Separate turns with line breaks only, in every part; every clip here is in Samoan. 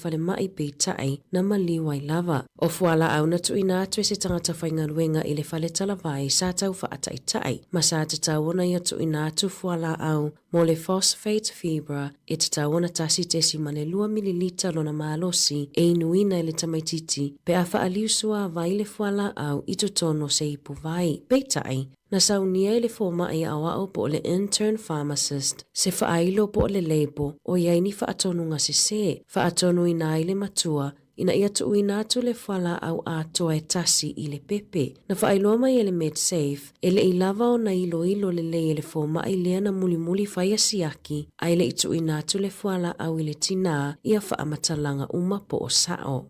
Falemai peitai na maliu ai lava. O fualaau na tuuina atu e se tagata faigaluega i le fale talavai sa tau faataitai ma sa tatau ona ia tuuina atu fualaau mo le phosphate fibra e tatau ona 1.2 mililita lona malosi e inuina e le tamaititi pe a faaliu suavai le fualaau i totonu o se ipu vai. Peitai, Na saunia e le fomai aoao po o le intern pharmacist se faailo po o le label o i ai ni faatonuga sesē, faatonuina ai le matua ina ia tuuina atu le fualaau atoa e tasi i le pepe. Na faailoa mai e le Medsafe, e le i lava ona iloilo lelei e le fomai lea na mulimuli faia siaki ae le i tuuina atu le fualaau i le tinā ia faamatalaga uma po o sao.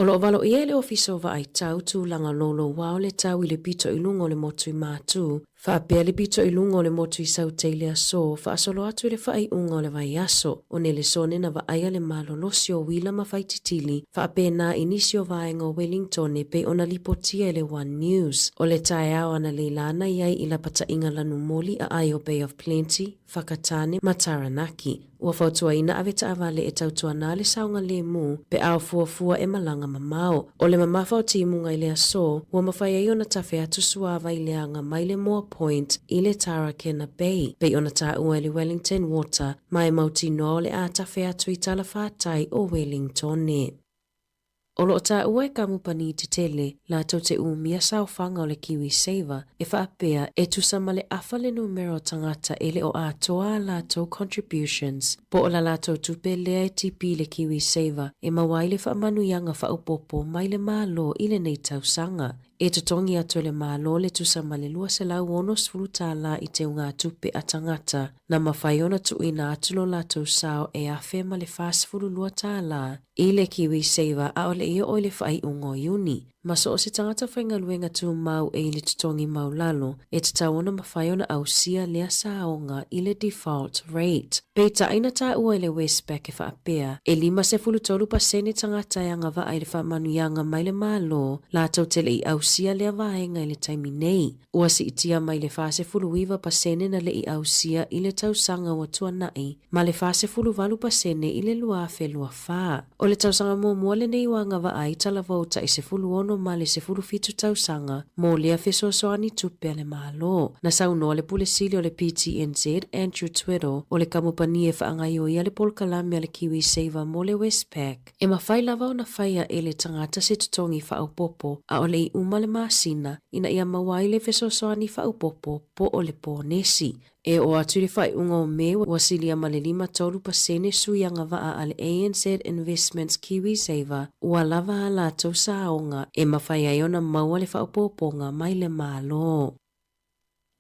O lo o valoia e le Ofisa o Vaai Tau tulaga louloua o le tau i le pito i luga o le motu i Mātū, faapea le pito i luga o le motu i Saute i le aso, faasolo atu i le faaiuga o le vaiaso. O Nelesone na vaaia le malolosi o uila ma faititili, faapena i nisi o vaega o Wellingtone pei ona lipotia e le One News. O le taeao analeila na i ai i lapataiga lanumoli aai o Bay of Plenty, Whakatane ma Taranaki. Ua fautuaina ave taavale e tautuana le saogalemu pe a o fuafua e malaga mamao. O le mamafa o timuga i le aso, ua mafai ai ona tafe atu suava i leaga mai le Moa Point i le Tarakena Bay, pei ona taua e le Wellington Water, ma e mautinoa o le a tafe atu i talafātai o Wellingtone. O lo o taua e kamupani tetele latou te umia saofaga o le KiwiSaver e faapea e tusa ma le afa le numera o tagata e le o atoa a latou contributions po o la latou tupe lea e tipi i le KiwiSaver e maua ai le faamanuiaga faaopoopo mai le Malo i lenei tausaga. E totogi atu e le Malo le tusa ma le $260 i teugatupe a tagata na mafai ona tuuina atu lo latou sao e $1,042 I le KiwiSaver ʻaʻole i oo i le faaiuga o Iuni. Ma so o se tagata faigaluega tumau e i le totogi maulalo, e tatau ona mafai ona ausia lea saoga i le default rate. Peitai na taua e le Westpac e faapea, e 53% tagata e agavaa i le faamanuiaga mai le Malo latou te le i ausia lea vaega i le taimi nei. Ua siitia mai le 49% na le i ausia i le tausaga ua tuanai ma le 48% i le 2024. O le tausaga muamua lenei ua agavaa ai talavou tai 16 ma le 17 tausaga mo lea fesoasoani tupe a le Malo. Na saunoa le Pule Sili o le PTNZ, Andrew Tweddle, o le kamupani e faagaioia le polokalame a le KiwiSaver mo le Westpac, E mafai lava ona faia e le tagata se totogi faaopoopo ʻaʻole i uma le masina ina ia maua ai le fesoasoani faaopoopo po o le ponesi. E oo atu i le faaiuga o Me ua silia ma le 53% sui agavaa a le ANZ Investments KiwiSaver ua lava a latou saoga e mafai ai ona maua le faaopoopoga mai le Malo.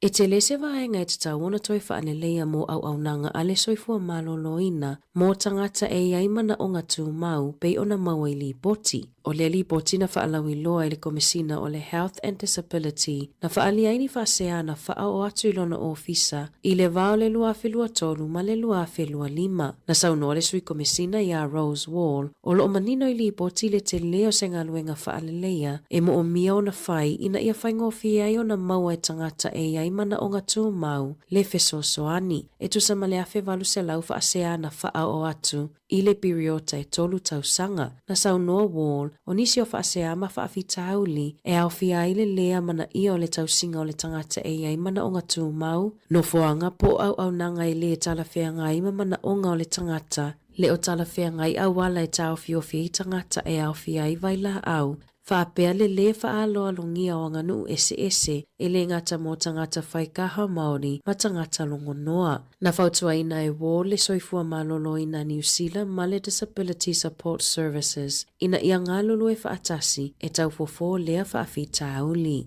E tele se vaega e tatau ona toe faaleleia mō auaunaga a le soifua maloloina mō tagata e i ai manaoga tumau pei ona maua i lipoti. O lea lipoti na faalauiloa e le Komesina o le Health and Disability na faaalia ai ni faasea na faaoo atu i lona ofisa i le va o le 2023 ma le 2025. Na saunoa le Sui Komesina iā Rose Wall O lo o manino i lipoti le tele o se galuega faaleleia e moomia ona fai ina ia faigofie ai ona maua e tagata e i ai manaoga tumau le fesoasoani e tusa ma le 1800 faasea na faaoo atu i le piriota e tolu tausaga. Na saunoa Wall, o nisi o faasea ma faafitauli e aofia ai le lē amanaia o le tausiga o le tagata e i ai manaoga tumau, nofoaga po o auaunaga e lē talafeagai ma manaoga o le tagata, Le o talafeagai auala e taofiofi ai tagata e aofia ai vailaau, faapea le lē faaaloalogia o aganuu eseese e lē gata mō tagata whaikaha Māori ma tagata rongonoa. Na fautuaina e Ward le Soifua Maloloina Niu Sila ma le Disability Support Services ina ia galulue faatasi e taufofo lea faafitauli.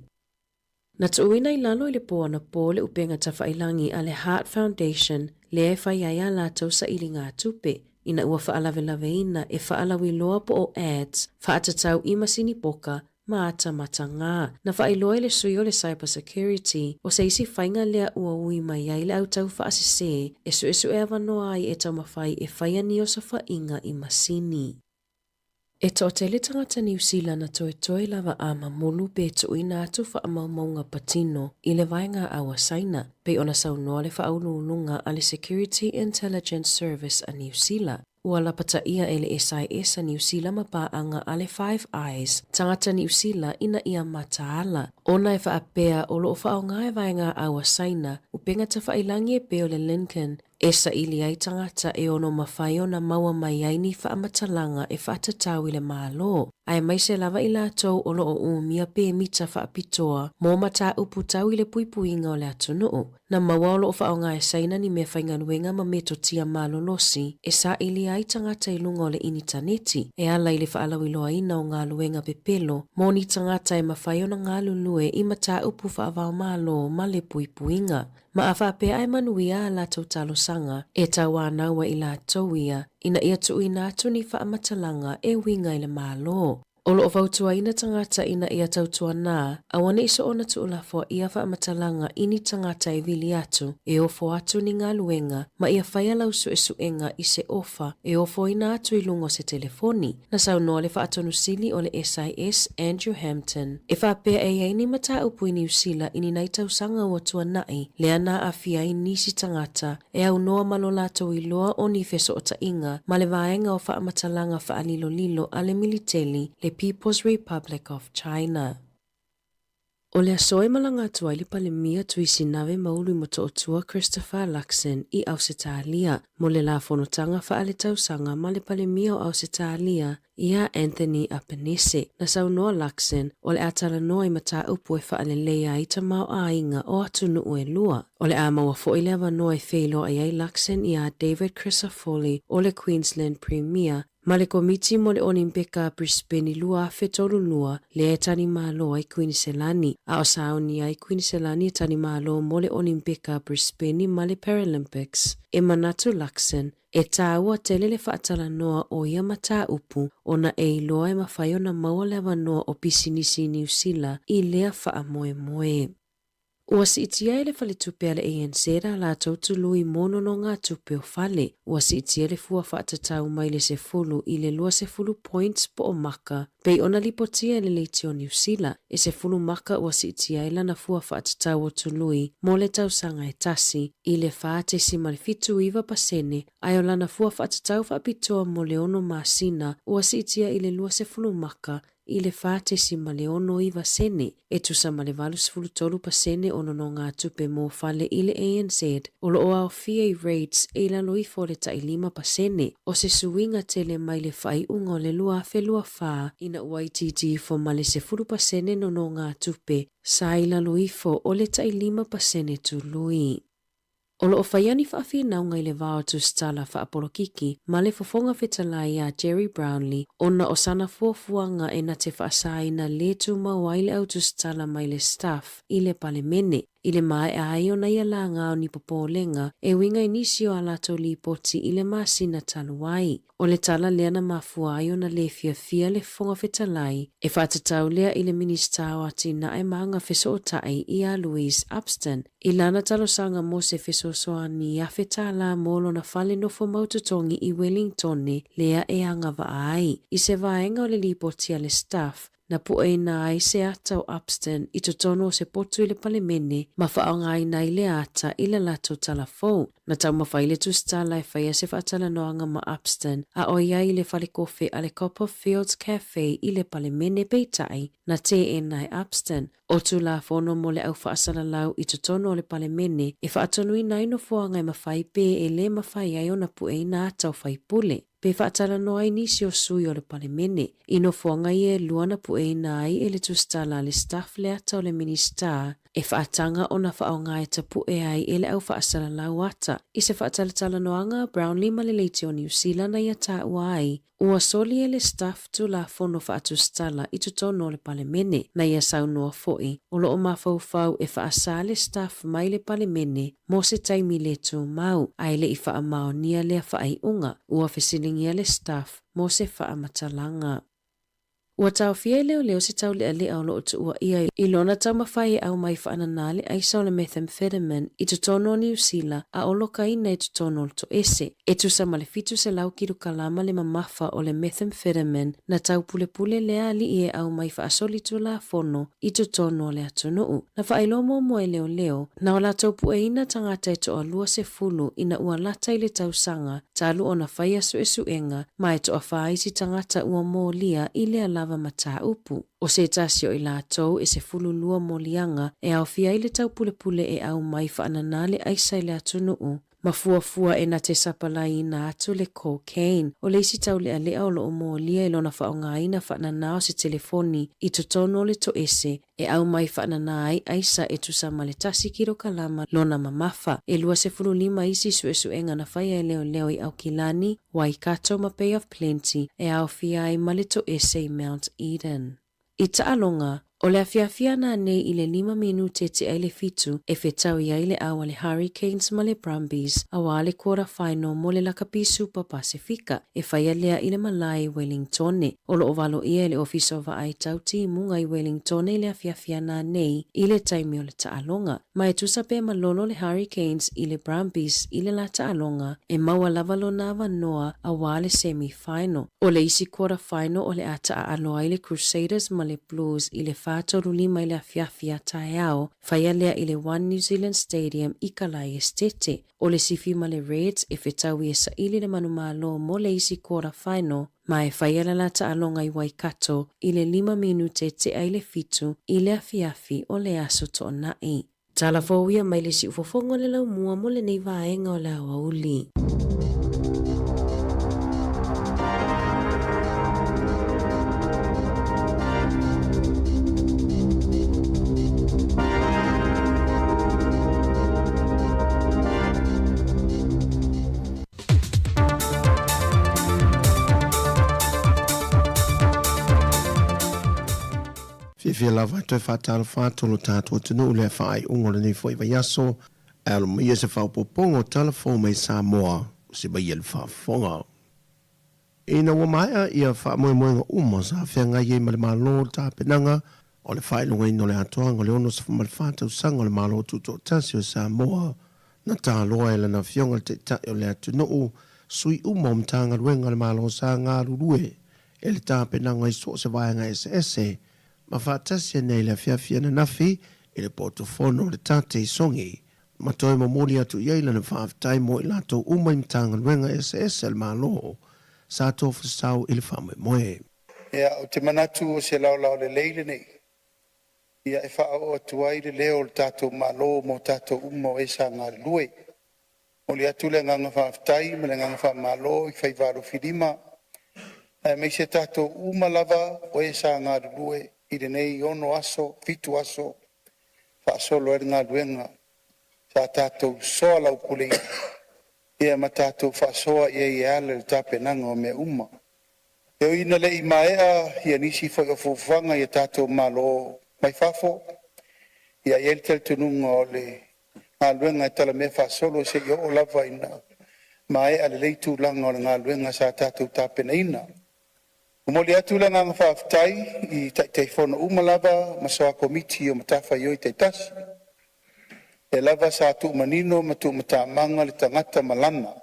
Na tuuina i lalo i le pō anapō le upega tawhailangi a le Heart Foundation lea e fai ai ā latou sailiga tupe ina ua faalavelave-ina e faalauiloa po o ads faatatau i masini poka ma ata matagā. Na faailoa e le sui o le Cyber Security o se isi faiga lea ua ui mai ai le autau faasesē e suesue avanoa ai e taumafai e fai ani osofaiga i masini. E toatele tagata Niu Sila na toetoe lava a mamulu pe tuuina atu faamaumauga patino i le vaega au a Saina, pei ona saunoa le faauluuluga a le Security Intelligence Service a Niu Sila. Ua lapataia e le SIS a Niu Sila ma paaga a le Five Eyes, tagata Niu Sila ina ia mataala, ona e faapea o lo o faaaoga e vaega au a Saina upega tafailangi e pei o le Lincoln e saili ai tagata e ono mafai ona maua mai ai ni faamatalaga e faatatau i le Malo, aemaise lava i latou o lo o umia pemita faapitoa mo mataupu tau i le puipuiga o le atunuu. Na maua o lo o faaaoga e Saina ni meafaigaluega ma metotia malolosi e saili ai tagata i luga o le initaneti e ala i le faalauiloaina o galuega pepelo mo ni tagata e mafai ona galulue i mataupu faavaomalo ma le puipuiga. Ma a faapea e manuia a latou talosaga, e tauānau ai i latou ia ina ia tuuina atu ni faamatalaga e uiga i le Malo. O lo o fautuaina tagata ina ia tautuanā, auaneʻi soona tuulafoa ia faamatalaga i ni tagata e vili atu, e ofo atu ni galuega, ma ia faia lau suesuega i se ofa e ofoina atu i luga o se telefoni. Na saunoa le Faatonusili o le SIS, Andrew Hampton, e faapea e i ai ni mataupu i Niu Sila i ni nai tausaga ua tuanaʻi, lea na aafia ai nisi tagata e aunoa ma lo latou iloa o ni fesootaiga ma le vaega o faamatalaga faalilolilo a le militeli le People's Republic of China. O le aso e malaga atu ai le Palemia Tuisinave Maului Motootua Christopher Luxon i Ausetalia mo le la fonotaga faaletausaga ma le Palemia o Ausetalia iā Anthony Apenese. Na saunoa Luxon o le a talanoa i mataupu e faaleleia ai tamaoaiga o atunuu e lua. O le a maua foi le avanoa e feiloai ai Luxon iā David Crisafulli o le Queensland Premier ma le Komiti mo le Olimpeka a Brisbane i 2032 lea e talimalo ai Kuiniselani, a o sauni ai Kuiniselani e talimalo mo le Olimpeka a Brisbane ma le Paralympics. E manatu Luxon, e tāua tele le faatalanoa o ia mataupu ona e iloa e mafai ona maua le avanoa o pisinisi i Niu Sila i lea faamoemoe. Ua siitia e le faletupe a le ANZ a latou tului mo nonogatupe o fale. Ua siitia le fua faatatau mai le 10 i le 20 points po o maka, pei ona lipotia e le leiti o Niu Sila, e 10 maka ua siitia ai lana fua faatatau o tului mo le tausaga e tasi, i le 4.79 pasene, ae o lana fua faatatau faapitoa mo le ono masina ua siitia i le 20 maka i le 4.69 sene, e tusa ma le 83 pasene o nonogatupe mo fale i le ANZ, o lo o aofia i rates e i lalo ifo o le tai 5 pasene, o se suiga tele mai le faaiuga o le 2024 ina ua itiiti ifo ma le 10 pasene nonogatupe sa i lalo ifo o le tai 5 pasene tului. O lo o faia ni faafinauga i le va o tusitala faapolokiki ma le Fofoga Fetalai iā Gerry Brownlee ona o sana fuafuaga e na te faasaina lē tumau ai le au tusitala mai le Stuff i le Palemene. I le maea ai ona ia laga o ni popolega e uiga i nisi o a latou lipoti i le masina talu ai. O le tala lea na mafua ai ona lē fiafia le Fofoga Fetalai e faatatau lea i le Minisita o Atinae ma Agafesootai iā Louise Upston i lana talosaga mo se fesoasoani $1,000 mo lona fale nofo mau totogi i Wellingtone lea e agavaa ai. I se vaega o le lipoti a le Stuff, na pueina ai se ata o Upston i totonu o se potu i le Palemene ma faaaogaina ai lea ata i le latou tala fou. Na taumafai le tusitala e faia se faatalanoaga ma Upston a o i ai i le falekofe a le Copperfields Cafe i le Palemene peitai na teena e Upston. O Tulafono mo le au faasalalau i totonu o le Palemene e faatonuina ai nofoaga e mafai pe e lē mafai ai ona pueina ata o faipule pe faatalanoa ai nisi o sui o le Palemene. I nofoaga ia e lua na pueina ai e le tusitala a le Stuff le ata o le Minisita e faataga ona faaaoga e tapue ai e le au faasalalau ata. I se faatalatalanoaga a Brownlee ma le leiti o Niu Sila na ia taua ai, ua soli e le Stuff Tulafono faatusitala i totonu o le Palemene. Na ia saunoa foi, o lo o mafaufau e faasā le Stuff mai le Palemene mo se taimi lē tumau, ae le i faamaonia lea faaiuga, ua fesiligia le Stuff mo se faamatalaga. Ua taofia e leoleo se taulealea o lo o tuuaia i lona taumafai e aumai faanana le aisa o le methamphetamine i totonu o Niu Sila a o lokaina i totonu o le toese. E tusa ma le 700 kilokalama le mamafa o le methamphetamine na taupulepule lea alii e aumai faasolitulafono i totonu o le atunuu. Na faailoa muamua e leoleo, na o latou pueina tagata e toalua sefulu ina ua lata i le tausaga talu ona faia suesuega ma e toafa isi tagata ua molia i lea lava mataupu. O se tasi o i latou e 12 moliaga e aofia ai le taupulepule e aumai faanana le aisa i le atunuu, ma fuafua e na te sapalaiina atu le cocaine. O le isi taulealea o lo o molia i lona faaaogaina faanana o se telefoni i totonu o le toese e aumai faanana ai aisa e tusa ma le tasi kilokalama lona mamafa. E 25 isi suesuega na faia e leoleo i Aukilani, Waikato ma Bay of Plenty e aofia ai ma le toese i Mount Eden. I taaloga, o le afiafi ana nei i le lima minute tea i le fitu e fetaui ai le au a le Hurricanes ma le Brumbies aua le quarter final mo le Lakapi Super Pasefika e faia lea i le malae i Wellingtone. O lo o valoia e le Ofisa o Vaai Tau Timuga i Wellingtone i le afiafi ana nei i le taimi o le taaloga. Ma e tusa pe malolo le Hurricanes i le Brumbies i le la taaloga e maua lava lona avanoa aua le semi final. O le isi quarter final o le a taaalo ai le Crusaders ma le Blues i le 4:35 i le afiafi a taeao, faia lea i le One New Zealand Stadium i Kalai Esitete. O le sifi ma le Reds e fetaui e saili le manumalo mo le isi quarter final, ma e faia le la taaloga i Waikato i le lima minute tea i le fitu i le afiafi o le Aso Toonai. Tala fou ia mai le siufofoga o le laumua mo lenei vaega o le aoauli.
Fiafia lava e toe faatalofa atu lo tatou atunuu i le faaiuga o lenei foi vaiaso, ae alo maia se faaopoopoga o tala fou mai Samoa se mai le faafofoga. Ina ua maea ia faamoemoega uma sa feagai ai ma le Malo i le tapenaga o le faailogaina o le atoaga o le 64 tausaga o le Malo Tutoatasi o Samoa, na taloa e lana Afioga le Taitai o le atunuu, sui uma o Matagaluega a le Malo sa galulue e le tapenaga i so o se vaega eseese, ma faatasi ai nei le afiafi ananafi i le potofono o le Tate i Sogi, ma toe momoli atu i ai lana faafetai mo i latou uma i Matagaluega eseese a le Malo sa tofasau i le faamoemoe.
Ia, ou te manatu o se laolao lelei lenei, ia e faaoo atu ai le leo o le tatou Malo mo tatou uma o e sa galulue. Momoli atu le agaga faafetai ma le agaga faamalo i faiva alofilima aemaise tatou uma lava o e sa galulue i lenei 6 aso, 7 aso faasolo ai le galuega sa tatou soalaupuleina ia ma tatou faasoa i ai e ala i le tapenaga o mea uma. E ui ina le i maea ia nisi foi o fuafuaga i a tatou malo mai fafo, ia e i ai le talitonuga o le galuega e talamea faasolo seia oo lava ina maea lelei tulaga o le galuega sa tatou tapenaina. Momoli atu le agaga faafetai i Taitaifono uma lava ma soa Komiti o Matafaioi taitasi, lea lava sa tuumanino ma tuumatamaga le tagata ma lana,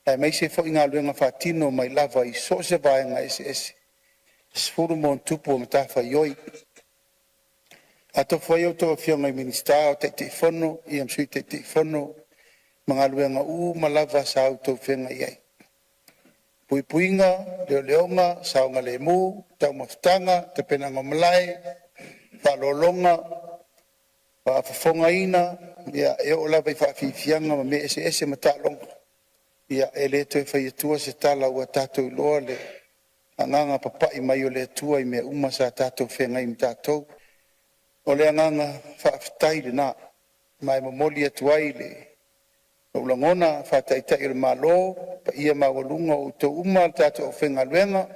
aemaise foi galuega faatino mai lava i so o se vaega eseese e 10+ o matafaioi. A tofu ai a outou afioga i Minisita o Taitaifono ia ma Sui Taitaifono ma galuega uma lava sa outou feagai ai, puipuiga, leoleoga, saogalemu, taumafataga, tapenaga o malae, faaaloaloga, faafofogaina, ia e oo lava i faafiafiaga ma mea eseese ma taaloga. Ia e le toe fai atua se tala ua tatou iloa le agaga papai mai o le Atua i mea uma sa tatou feagai ma tatou. O le agaga faafetai lena, ma e momoli atu ai le lou lagona faa-Taitai o le Malo, paia maualuga o outou uma le tatou aufaigaluega,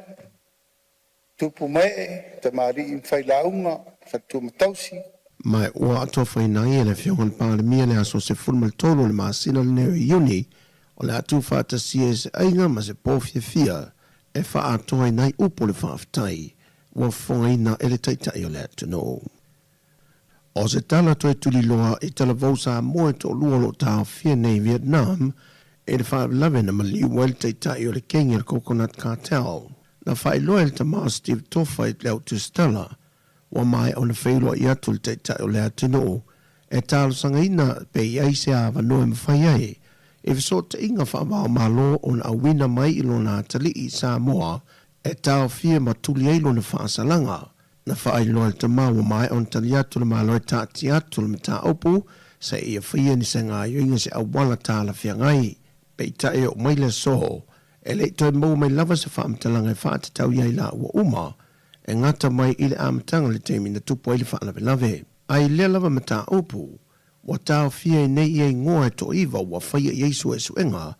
tupu ma ee, tamalii ma failauga, faletua ma tausi.
Ma ua atofaina ai e le Afioga i le Palemia le aso 13 o le masina lenei o Iuni, o le a tuufaatasia e se aiga ma se po fiafia e faaatoaina ai upu o le faafetai. ua fofogaina e le Taitai o le atunuu. O se tala toe tuliloa i talavou Samoa e toalua o lo o taofia nei i Vietnam i le faalavelave na maliu ai le taitai o le kegi a le Coconut Cartel. Na faailoa e le tama o Steve Tofa i le au tusitala, ua maea ona feiloai atu le taitai o le atunuu e talosagaina pe i ai se avanoa e mafai ai i fesootaiga faava-o-Malo ona auina mai i lona atalii i Samoa e taofia ma tuli ai lona faasalaga. Na faailoa e le tama ua maea ona tali atu le Malo e taatia atu le mataupu seia faia ni se gaoioiga se auala talafeagai. Peitai e oo mai le aso, e le i toe maua mai lava se faamatalaga e faatatau i ai laua uma e gata mai i le amataga o le taimi na tupu ai le faalavelave. A i lea lava mataupu, ua taofia ai nei ia igoa e toaiva ua faia i ai suesuega,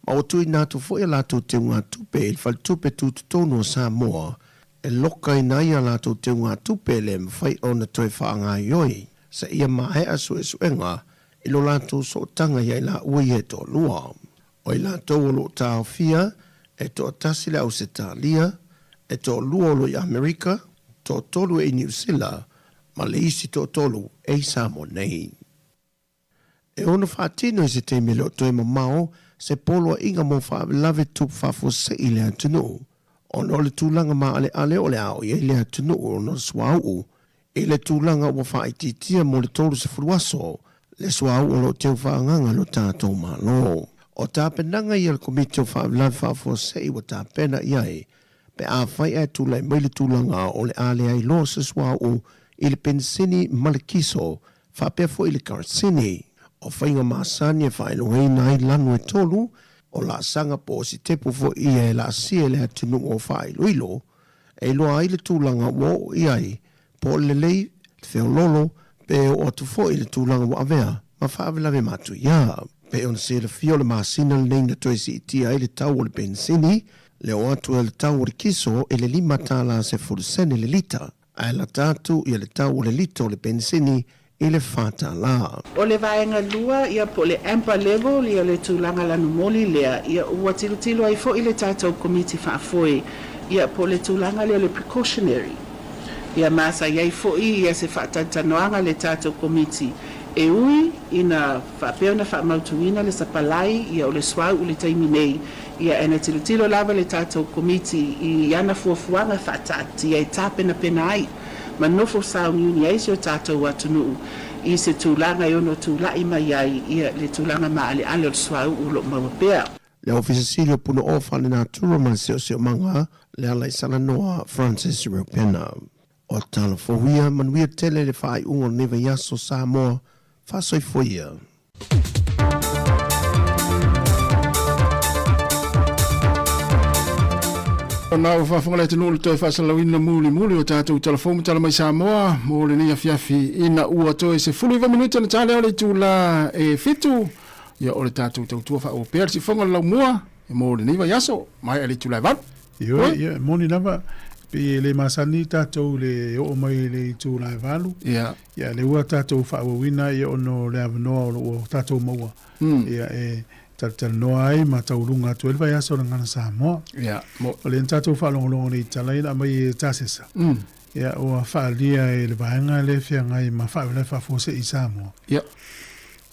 ma ua tuuina atu foi a latou teugatupe i le Faletupe Tutotonu o Samoa e lokaina ai a latou teugatupe e le mafai ona toe faagaoioi seia maea suesuega i lo latou sootaga ia i laua ia e toalua. O i latou o lo o taofia, e toatasi le Ausetalia, e toalua o lo i Amerika, toatolu e i Niusila, ma le isi toatolu e i Samoa nei. E ono faatino i se taimi e le o toe mamao se poloaiga mo faalavelave tupu faafuasei i le atunuu, ona o le tulaga maaleale o le a oo i ai le atunuu ona o le suauu i le tulaga ua faaitiitia mo le 30 aso le suauu o lo o teu faaagaga e lo tatou Malo. O tapenaga ia a le Komiti o Faalavelave Faafuasei ua tapena i ai pe afai ae tulai mai le tulaga o le a leai loa se suauu i le penisini ma le kiso faapea foi le karasini. O faiga masani e faailogaina ai lanu e tolu o laasaga po o sitepu foi ia e laasia e le atunuu o faailoilo e iloa ai le tulaga ua oo i ai, po o le lelei, le feoloolo, pe oo atu foi i le tulaga ua avea ma faalavelave matuia. Pei ona silafia o le masina lenei na toe siitia ai le tau o le penisini, le oo atu ai o le tau o le kiso i le $5 sefulu sene le lita, ae lata atu ia le tau o le lita o le penisini i le $4.
O le vaega lua, ia, po o le amber level, ia, o le tulaga lanumoli lea, ia, ua tilotilo ai foi le tatou Komiti Faafoe, ia, po o le tulaga lea o le precautionary. Ia, ma sa i ai foi, ia, se faatalitanoaga a le tatou Komiti, e ui ina faapea ona faamautuina le sapalai, ia, o le suauu i le taimi nei, ia, ae na tilotilo lava le tatou Komiti i ana fuafuaga faataatia e tapenapena ai ma nofo sauniuni ai si o tatou atunuu i se tulaga e ono tulai mai ai le tulaga maaleale o le suauu o lo o maua pea.
Le Ofisa Sili o Punaoa Faalenatura ma le Siosiomaga, Lealaisalanoa Francis Reupena. O tala fou ia, manuia tele le faaiuga o lenei vaiaso Samoa, faasoifua ia.
Ona ua faafofoga le atunuu i le toe faasalalauina mulimuli o tatou tala fou ma tala mai Samoa mo lenei afiafi ina ua toe 19 minute ona ta lea o le itula e 7. Ia o le tatou tautua faaauau pea le sifoga o le laumua mo lenei vaiaso maea le itula e 8.
Ioe, ia, e moni lava, pei e le masani tatou i le oo mai i le itula e 8.
Ia.
Ia, lea ua tatou faaauauina ia ona o le avanoa o lo o tatou maua. Ia, e talatalanoa ai ma tauluga atu ai le vaiaso o le Gagana Samoa.
Ia,
mo. O lea na tatou faalogologo nei i tala ia na aumai e Tasesa. Ia, ua faaalia e le vaega lea e feagai ma faalavelave faafuasei i Samoa.
Ia.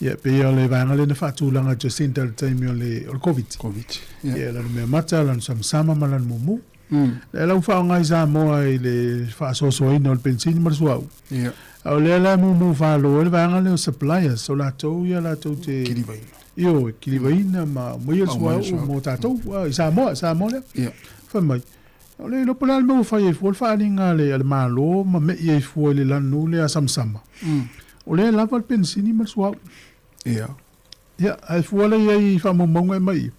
Ia, pei o le vaega lea na faatulaga e Jacinta i le taimi o le, o le Covid.
Covid.
Ia, ia lana meamata, lana samasama ma lana mumu. Lea la ua faaaoga i Samoa i le faasoasoaina o le penisini ma le suauu.
Ia.
A o lea la e mumu falo ai le vaega lea o suppliers, o latou ia latou te
Kilivaina.
Ioe, kilivaina ma aumaia le suauu mo tatou i Samoa, Samoa lea.
Ia.
Fai mai, o le iloa po o le a le mea ua fai ai fua le faaaliga a le Malo ma me'i ai fua i le lanu lea samasama. O lea e lava le penisini ma le suauu.
Ia.
Ia, ae fua lea i ai i faamaumauga e aumai i,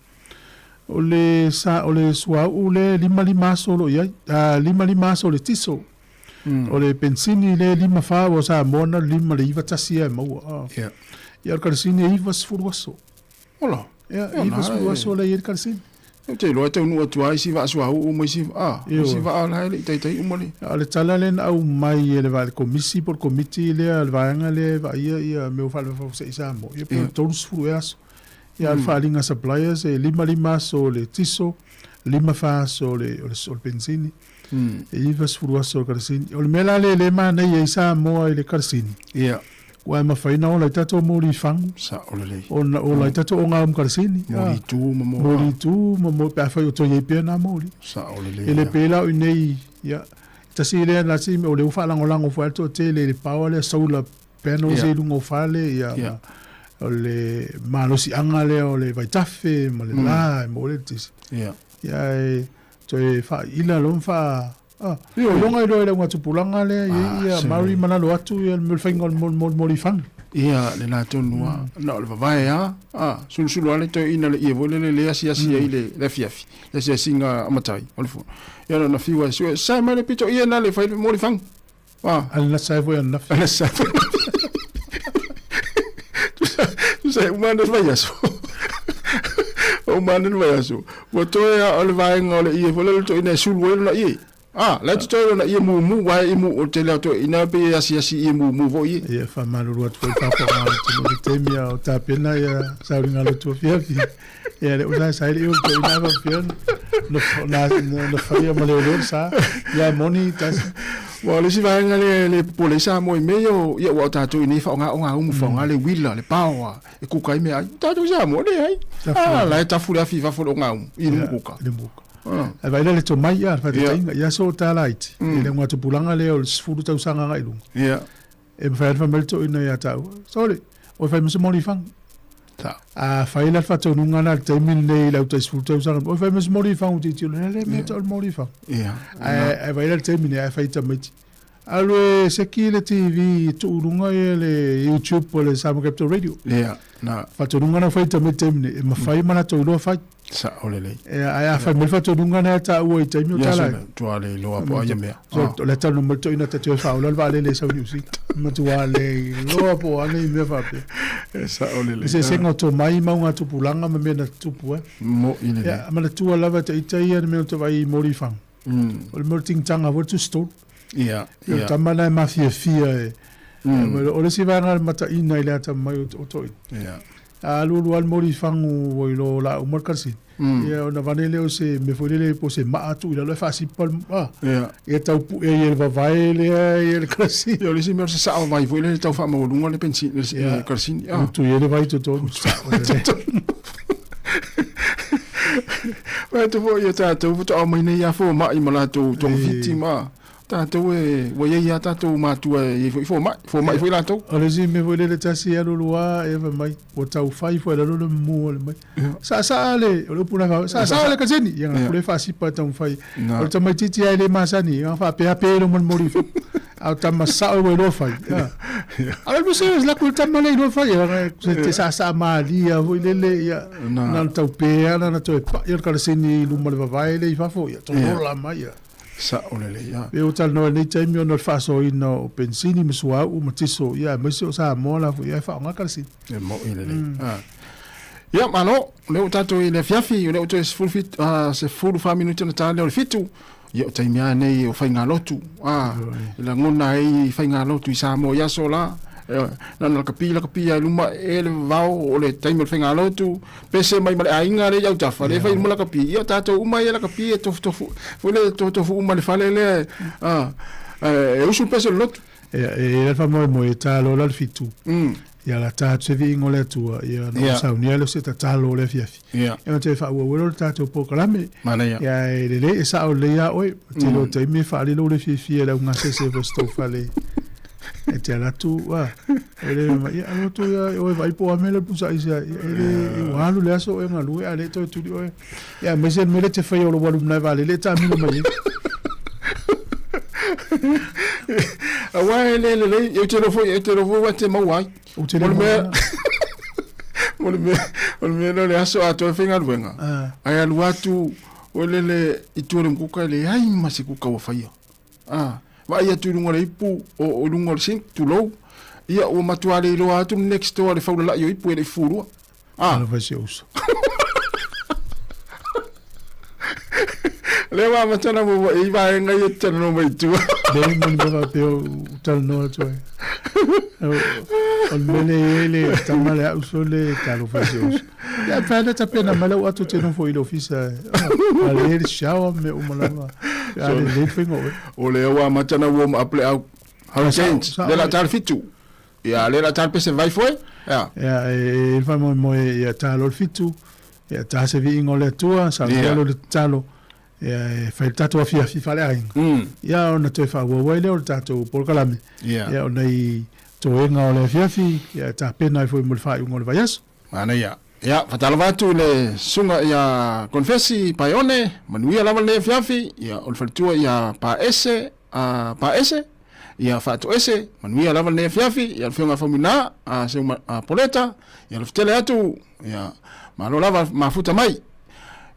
o le sa, o le suauu lea e 55 aso o lo o i ai, a, 55 aso o le tiso. O le penisini lea e 54 aua o Samoa na o le 5 i le 91 ea e maua. A.
Ia.
Ia, o le kalasini e 90 aso.
Ola.
Ia, 90 aso lea e i ai le kalasini.
Ou te iloa e taunuu atu lava isi vaa suauu ma isi, a, isi vaa la e le i taitai uma le.
A o le tala lea na aumai e le va, le komisi po o le komiti lea, le vaega lea e vaaia ia mea o faalavelave i Samoa, ia pe o le 30 ea aso. Ia a o le faaaliga a suppliers e 55 aso o le tiso, 54 aso o le, o le, o le penisini, e 90 aso o le karasini. O le mea la lea lea e manaia ai Samoa i le karasini,
Ia.
ua e mafai ona ola ai tatou moli fagu,
Sao lelei.
ona ola ai tatou ogaumu karasini.
Moli tu ma mo.
Moli tu ma mo, pe afai o toe i ai pea nā moli.
Sao lelei.
E le pē la o i inei, ia, tasi lea na si o le ua faalagolago foi a le toatele i le power lea solar panels i luga o fale, ia, ma o le malosiaga lea o le vaitafe ma le la e maua ai le eletise. Ia, e toe faaila loa ma faa iloga iloa i le augatupulaga lea i ai ia Maori ma lalo atu ia le faiga o le molimoli faga.
Ia, le la tonu lava, na o le vavae lava, a, sulusulu lava le toeaina le ie foi lele le asiasi ai le afiafi, le asiasiga a matai o le fono. Ia na ona fiu lava e sue, sae mai le pito ie na le fai le moli fagu. A.
A le sae foi ananafi.
A le sae foi ananafi. Tusa e uma ana le vaiaso. Uma ana le vaiaso. Ua toe lava o le vaega o le ie foi lele o le toeaina e sulu ai lona ie. A, la e totoe lona ie mumu, aua e imu, o le tele lava o toeaiina pei e asiasi i ie mumu foi ie.
Ia, e faamalulu atu foi i le faafofoga a le atunuu i le taimi a o tapena ia sauliga lotu afiafi. Ia, le usa sa ile i toeaina faapea na na faia ma leoleo le sa. Ia, e moni tasi.
Ua o le isi vaega lea e le popole ai Samoa i mea ia o, ia ua o tatou i nei faaaoga ogaumu, faaaoga le uila, le paoa, e kuka ai meaai. O tatou i Samoa, leai. A, la e tafu le afi i fafo i le ogaumu, i le mukuka.
I le mukuka. Ae vaai la le tomai ia, le faataitaiga, ia so ta laiti, i le augatupulaga lea o le 10 tausaga agai i luga. E mafai lava ona fai mai le toeaina ia taua, Sole, oi fai ma se moli fagu. A fai la le faatonuga lena i le taimi lenei i le au tai 10 tausaga, oi fai ma se moli fagu tilotilo, le le mea tau o le moli fagu. Ae vaai la i le taimi lenei, ae fai i tamaiti, Alu e seki le TV e tuu i luga ia le YouTube o le Samoa Capital Radio.
Ia, na.
Faatonuga na fai tamaiti taimi nei, e mafai ma latou iloa fai.
Sao lelei.
Ia, ae a fai mai le faatonuga na e taua i taimi o tala ai.
Ia, tua le iloa po o ai ia mea.
O le talanoa mai le toeaina ta te o e faaola le vaalele e sau i Niu Sila. Matua le iloa po o a nei mea faapea.
E sao lelei.
Le eseesega o tomai ma augatupulaga ma mea na tutupu ai.
Mo'i lelei.
Ia, manatua lava e ita ia le mea ou te vaai i moli fagu. O le mea o le tingitaga foi le tusitolu.
Ia,
ia. O le tama lena e mafiafia e. O le isi vaega e mataina i le atamamai o toeaiina.
Ia.
A alualu lava le moli fagu ua iloa o le a uma le karasini. Ia ona avane lea o se mea foi lele po o se maa tuu i lalo ae faasipa le a.
Ia.
Ia tau pue ai e le vavae lea ia le karasini.
Ia o le isi mea o le sasao vai foi lele tau faamaualuga le penisini le karasini.
Ia. Utu i ai le vai i totonu.
Vaai atu foi ia tatou faatoa omai nei lava fomai ma latou togafiti ma tatou e ua i ai lava tatou matua e i ai foi fomai, fomai foi latou.
O le isi mea foi lele tasi alu alu lava ia fai mai ua tau fai foi i lalo le mumu o le mai. Saasaa le, o le upu na fai, saasaa le kasini. Ia na pule faasipa e taumafai. O le tamaitiiti lava e le masani, ia faapeape ai le moli. A o tama sao ua iloa fai. A o le serious la ku tama le iloa fai. Se te saasaa malie foi lele ia. Na ona tau pe lava na toe pai o le karasini i luma o le vavae lea i fafo ia tolola mai ia.
Sao lelei a.
Pe ua talanoa i lenei taimi ona o le faasoaina o penisini ma suauu ma tiso ia aemaise o Samoa la foi ia e faaaoga karasini.
E moi lelei. Ia, malo, o lea ua tatou i le afiafi, o lea ua toe 17, 14 minute ona ta lea o le fitu. Ia, o taimi lava nei o faigalotu, a, e lagona ai faigalotu i Samoa i aso la. Na ona lakapi lakapi lava i luma e le vavao o le taimi o le faigalotu, pese mai ma le aiga lea i autafa, lea e fai uma lakapi. Ia, o tatou uma ia lakapi e tofutofu, foi lea e tofutofu uma i le fale lea, a, e usu le pese o le lotu.
Ia, e i ai le faamoemoe e ta loa la le fitu. Ia la ta atu se viiga o le Atua, ia ona ou saunia lea o se tatalo o le afiafi. Ia ona toe faaauau ai lea o le tatou polokalame. Ia e lelei, e sao lelei lava oe. O le tele o taimi e faaali lou le fiafia i le augasese foi o se tou fale e te alu atu, a, e le mai, ia alu atu ia oe vaai po o a mea le pusa aisa, ia e le, ua alu le aso o e galue a le toe tuli oe. Ia aemaise le mea lea e te faia o lou alu mai vaalele e taamilo mai ai.
Aua e le lelei, ou te iloa foi, ou te iloa foi ua te maua ai.
Ou te le maua.
O le mea, o le mea lea o le aso atoa e faigaluega, ae alu atu o lele i tua o le mukuka e leai ma se kuka ua faia. Vaai atu i luga o le ipu, o luga o le sink, tulou, ia ua matua le iloa atu le next door le faulalai o ipu e le i fufulua.
Talofa i si ou uso.
Lea ua amata ona muamua i vaega ia e te talanoa mai i tua.
Leai ma ni mea faapea o talanoa atu ai. O le mea lea e i ai le tama lea au sole talofa i si uso. Ia pe ana tapena mai lau ato te nofo i le ofisa. A le le shower me uma lava. A le le faiga oe.
O lea ua amata ona warm up le au Hurricanes. Le la tala fitu. Ia le la tala pese vai foi.
Ia. Ia e e faamoemoe ia talo le fitu. Ia ta se viiga o le Atua, sa yeah. le tatalo. Ia e fai le tatou afiafi faaleaiga. Ia ona toe faaauau ai lea o le tatou polokalame. Yeah. Ia ona i toega o le afiafi, ia e tapena ai foi mo le faaiuga o le vaiaso.
Manaia. Ia, faatalofa atu i le susuga ia Konfesi Paeone, manuia lava lenei afiafi, ia o le faletua ia Paese, a Paese, ia Faatoese, manuia lava lenei afiafi, ia le afioga Faumuina, a Seu a Poleta, ia lofotele atu, ia malo lava mafuta mai.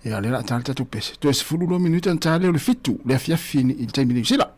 Ia lea la a ta le tatou pese. Toe 12 minute ona ta lea o le 7 le afiafi i le taimi Niu Sila.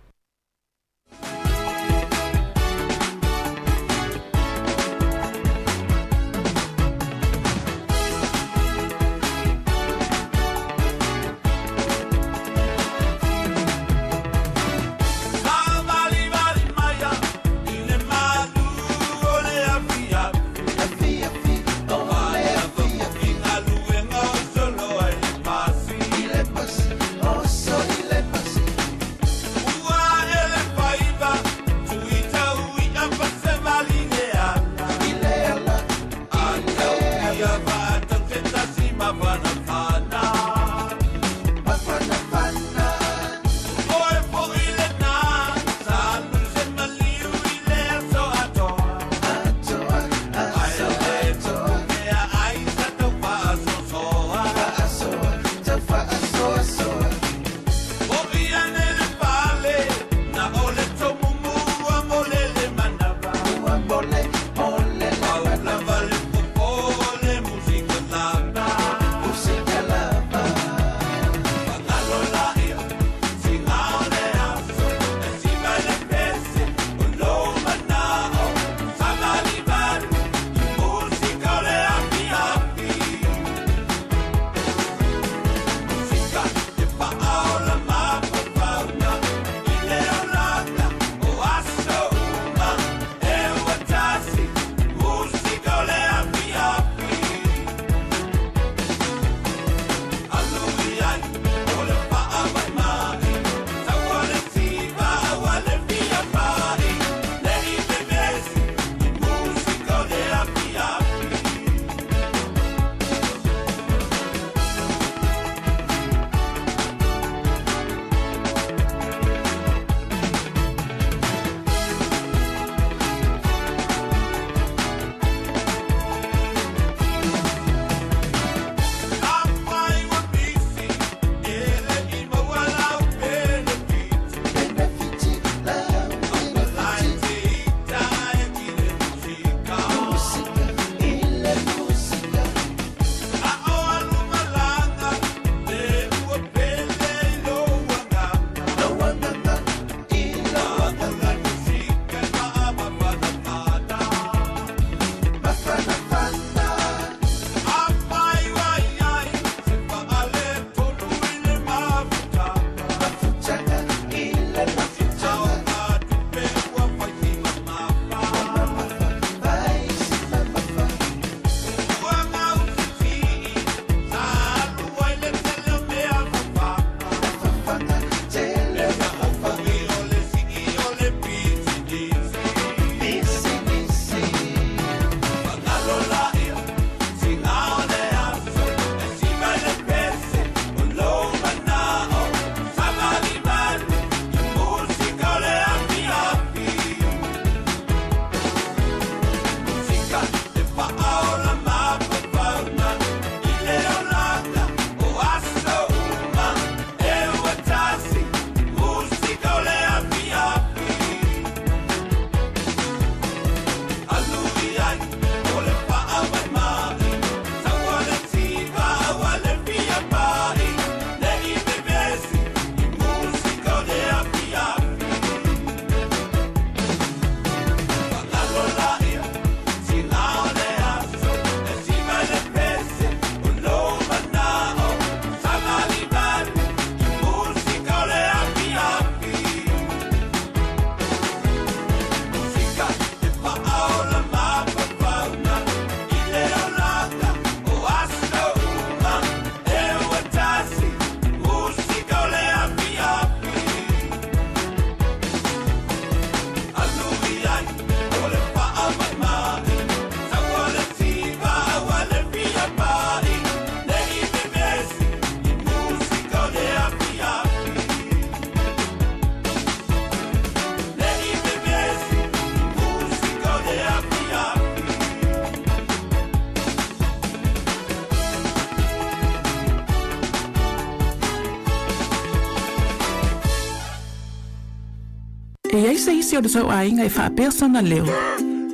E i ai se isi o le tou aiga e faapea sona leo,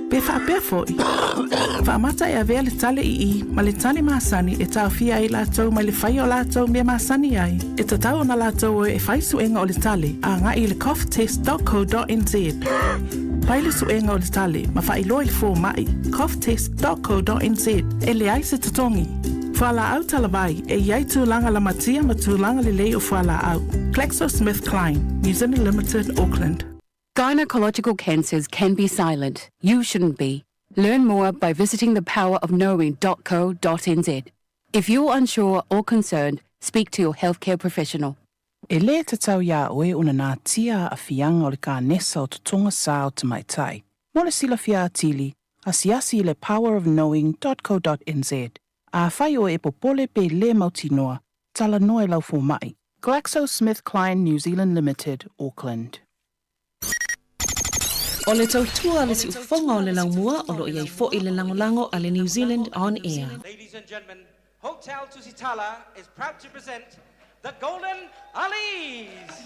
pe faapea foi. Faamata e avea le tale ii ma le tale masani e taofia ai latou mai le faia o latou mea masani ai. E tatau ona latou o e fai suega o le tale agai i le coughtest.co.nz. Fai le suega o le tale ma faailoa i le fomai, coughtest.co.nz. E leai se totogi. Fualaau talavai, e i ai tulaga lamatia ma tulaga lelei o fualaau. GlaxoSmithKline, New Zealand Limited, Auckland.
Gynecological cancers can be silent. You shouldn't be. Learn more by visiting thepowerofknowing.co.nz. If you're unsure or concerned, speak to your healthcare professional.
E lē tatau iā oe ona natia aafiaga o le kanesa o totoga sā o tamaitai. Mo le silafia atili, asiasi i le powerofknowing.co.nz. Afai oe e popole pe lē mautinoa, talanoa i lau fomai. GlaxoSmithKline New Zealand Limited, Auckland.
O le tautua a le siufofoga o le laumua o lo o i ai foi le lagolago a le New Zealand On Air.
Ladies and gentlemen, Hotel Tusitala is proud to present the Golden Alis!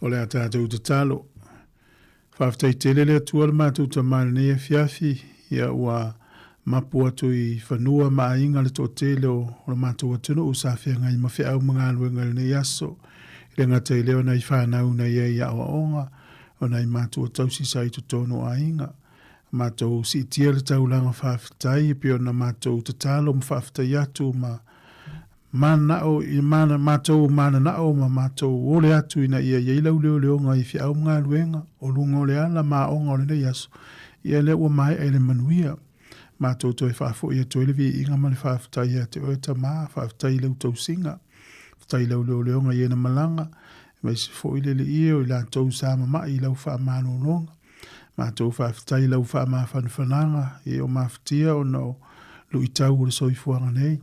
O le a tatou tatalo. Faafetai tele le Atua le matou Tama i lenei afiafi, ia ua mapu atu i fanua ma aiga le toatele o le matou atunuu sa feagai ma feau ma galuega i lenei aso. E le gata i lea o nai fanau na i ai i aoaoga, o nai matua tausi sa i totonu o aiga. Matou siitia le taulaga faafetai e pei ona matou tatalo ma faafetai atu ma Mananao i mana, matou mananao ma matou ole atu ina ia i ai lau leoleoga i feau ma galuega o luga o le ala ma aoga o lenei aso, ia lea ua maea i le manuia. Matou toe faafoi atu ai le viiga ma le faafetai ia te oe Tama, faafetai i lau tausiga, faafetai i lau leoleoga i ena malaga, aemaise foi le Alii o i latou sa mamai i lau faamalologa. Matou faafetai i lau faamafanafanaga e o mafatia ona o luitau o le soifuaga nei.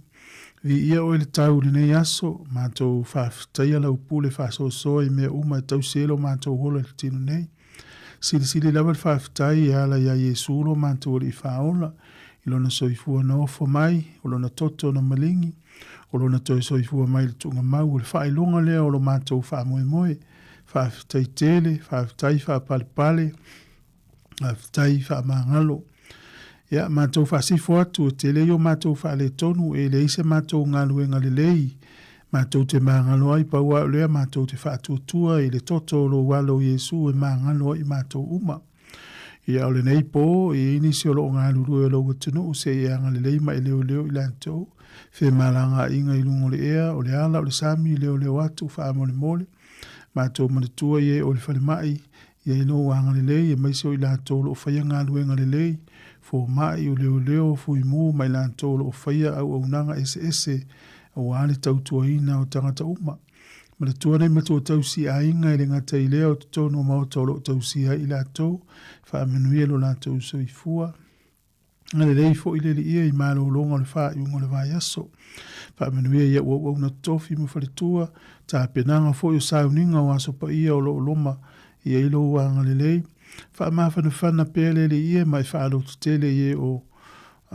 Viia oe le tau i lenei aso, matou faafetaia lau pule faasoasoa i mea uma e tausi ai lo matou ola i le tino nei. Silisili lava le faafetai e ala iā Iesu lo matou Alii Faaola, i lona soifua na ofo mai, o lona toto na maligi, o lona toe soifua mai i le tuugamau o le faailoga lea o lo matou faamoemoe. Faafetai tele, faafetai faapalepale, faafetai faamagalo. Ia, matou faasifo atu, e tele ai o matou faaletonu, e leai se matou galuega lelei, matou te magalo ai, pau lava o lea, matou te faatuatua i le toto o lou Alo o Iesu e magalo ai matou uma. Ia, o lenei po, e i ai nisi o lo o galulue o lou atunuu, se i e agalelei ma e leoleo i latou, femalagaaiga i luga o le ea, o le ala, o le sami, leoleo atu, faamolemole. Matou manatua i e o i le falemai, i ai lou agalelei, aemaise o i latou o lo o faia galuega lelei, fomai, o leoleo, fuimu ma i latou o lo o faia auaunaga eseese aua le tautuaina o tagata uma. Manatua nei matua tausi aiga e le gata i lea o totonu o maota o lo o tausia ai i latou, faamanuia lo latou soifua. Agalelei foi le Alii e i malologa o le faaiuga o le vaiaso. Faamanuia i au auauna tofi ma faletua, tapenaga foi o sauniga o aso paia o lo o loma i ai lou agalelei. Faamafanafana pea le Alii e ma e faalototele i e o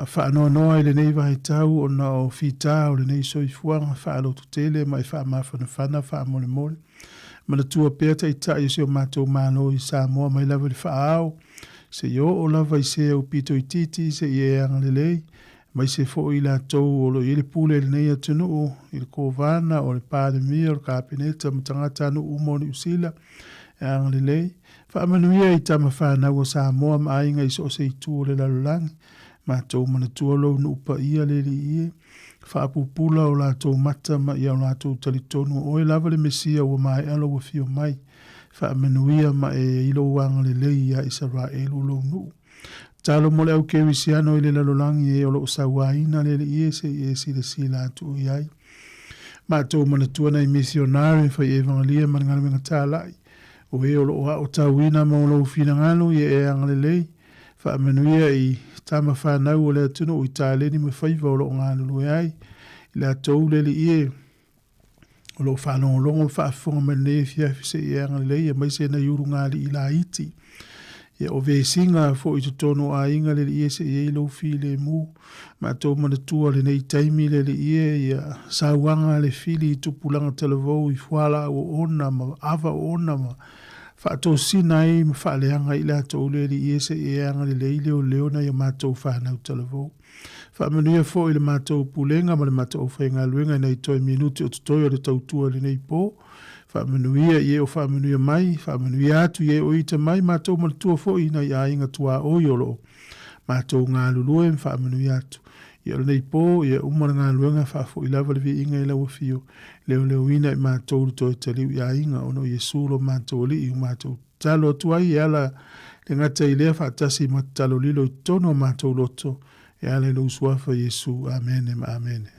faanoanoa i lenei vaitau ona o fita o lenei soifuaga faalototele ma e faamafanafana faamolemole. Manatua pea Taitai o si o matou Malo i Samoa mai lava i le faaao, seia oo lava i se aupito itiiti seia e agalelei, aemaise foi i latou o lo o i ai le pule i lenei atunuu, i le Kovana, o le Palemia, o le Kapeneta ma tagatanuu uma o Niu Sila, e agalelei. Faamanuia i tama fanau a Samoa ma aiga i so o se itu o le lalolagi. Matou manatua lou nuu paia le Alii e. Faapupula o latou mata ma ia o latou talitonu o oe lava le Mesia ua maea lou afio mai. Faamanuia ma e i lou agalelei iā Isaraelu lou nuu. Tatalo mo le au kerisiano i le lalolagi e o lo o sauaina le Alii e se i e silasila atu i ai. Matou manatua nai misionare fai evangelia ma le galuega talai, o e o lo o aotauina mo lou finagalo ia e agalelei. Faamanuia i tama fanau o le atunuu i taleni ma faiva o lo o galulue ai, i latou le Alii e, o lo o faalogologo ma faafofoga mai lenei afiafi se i e agalelei aemaise nai ulugalii laiti. Ia o vesiga foi i totonu o aiga le Alii e se i ai lou filemu. Matou manatua lenei taimi le Alii e, ia sauaga a le fili i tupulaga talavou i fualaau oona ma ava oona ma faatosina ai ma faaleaga ai i latou le Alii e se i e agalelei leoleo nai a matou fanau talavou. Faamanuia foi i le matou pulega ma le matou aufaigaluega i nai toe minute o totoe o le tautua i lenei po. Faamanuia i e o faamanuia mai, faamanuia atu i e o ita mai, matou manatua foi i nai aiga tuaoi o lo o matou galulue ma faamanuia atu. Ia o lenei po, ia uma le galuega, faafoi lava le viiga i lau afio, leoleoina i matou le toe taliu i aiga, ona o Iesu lo matou Alii ua matou tatalo atu ai e ala le gata i lea faatasi ma tatalo lilo i totonu o matou loto e ala i lou Suafa Iesu. Amene ma amene.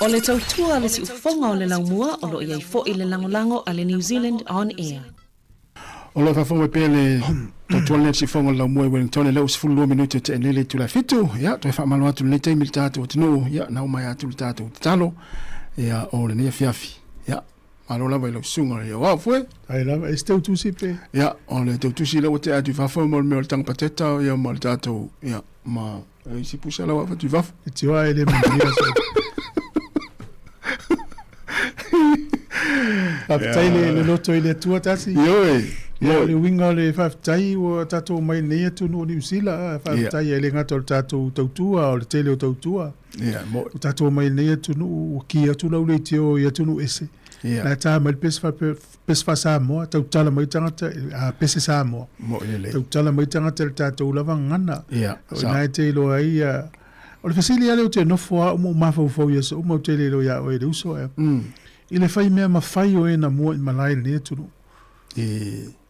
O le tautua a le siufofoga o le laumua o lo o i ai foi le lagolago a le New Zealand On Air.
O lo o faafofoga mai pea le tautua lenei a le siufofoga o le laumua i Wellington e lea ua 12 minute o tea nei le itula e fitu. Ia, toe faamalo atu i lenei taimi i le tatou atunuu, ia, na uma ai atu le tatou tatalo, ia, o lenei afiafi. Ia, malo lava i lau susuga i au foe.
Ai lava, e se teutusi pe.
Ia, o le teutusi lea ua tea atu i fafo mo le mea o le taga pateta, ia, ma le tatou, ia, ma isi pusa la ua avatu i fafo.
E tioa e le manuia so. Faafetai le, le loto i le Atua tasi.
Ioe.
Ia, o le uiga o le faafetai ua tatou mai nei atunuu o Niu Sila. Faafetai ai le gata o le tatou tautua, o le tele o tautua.
Ia,
mo. Ua tatou mai nei atunuu, ua ki atu lau leitio i atunuu ese.
Ia.
La e tā mai le pese faapea, pese faa-Samoa, tautala mai tagata, a pese Samoa.
Mo'i lelei.
Tautala mai tagata i le tatou lava gagana.
Ia,
O ina e te iloa ai ia... O le fesili lava lea ou te nofo lava uma ou mafaufau i aso uma ou te le iloa ia oe le uso ae. I le fai mea mafai o e na mua i malae i lenei atunuu.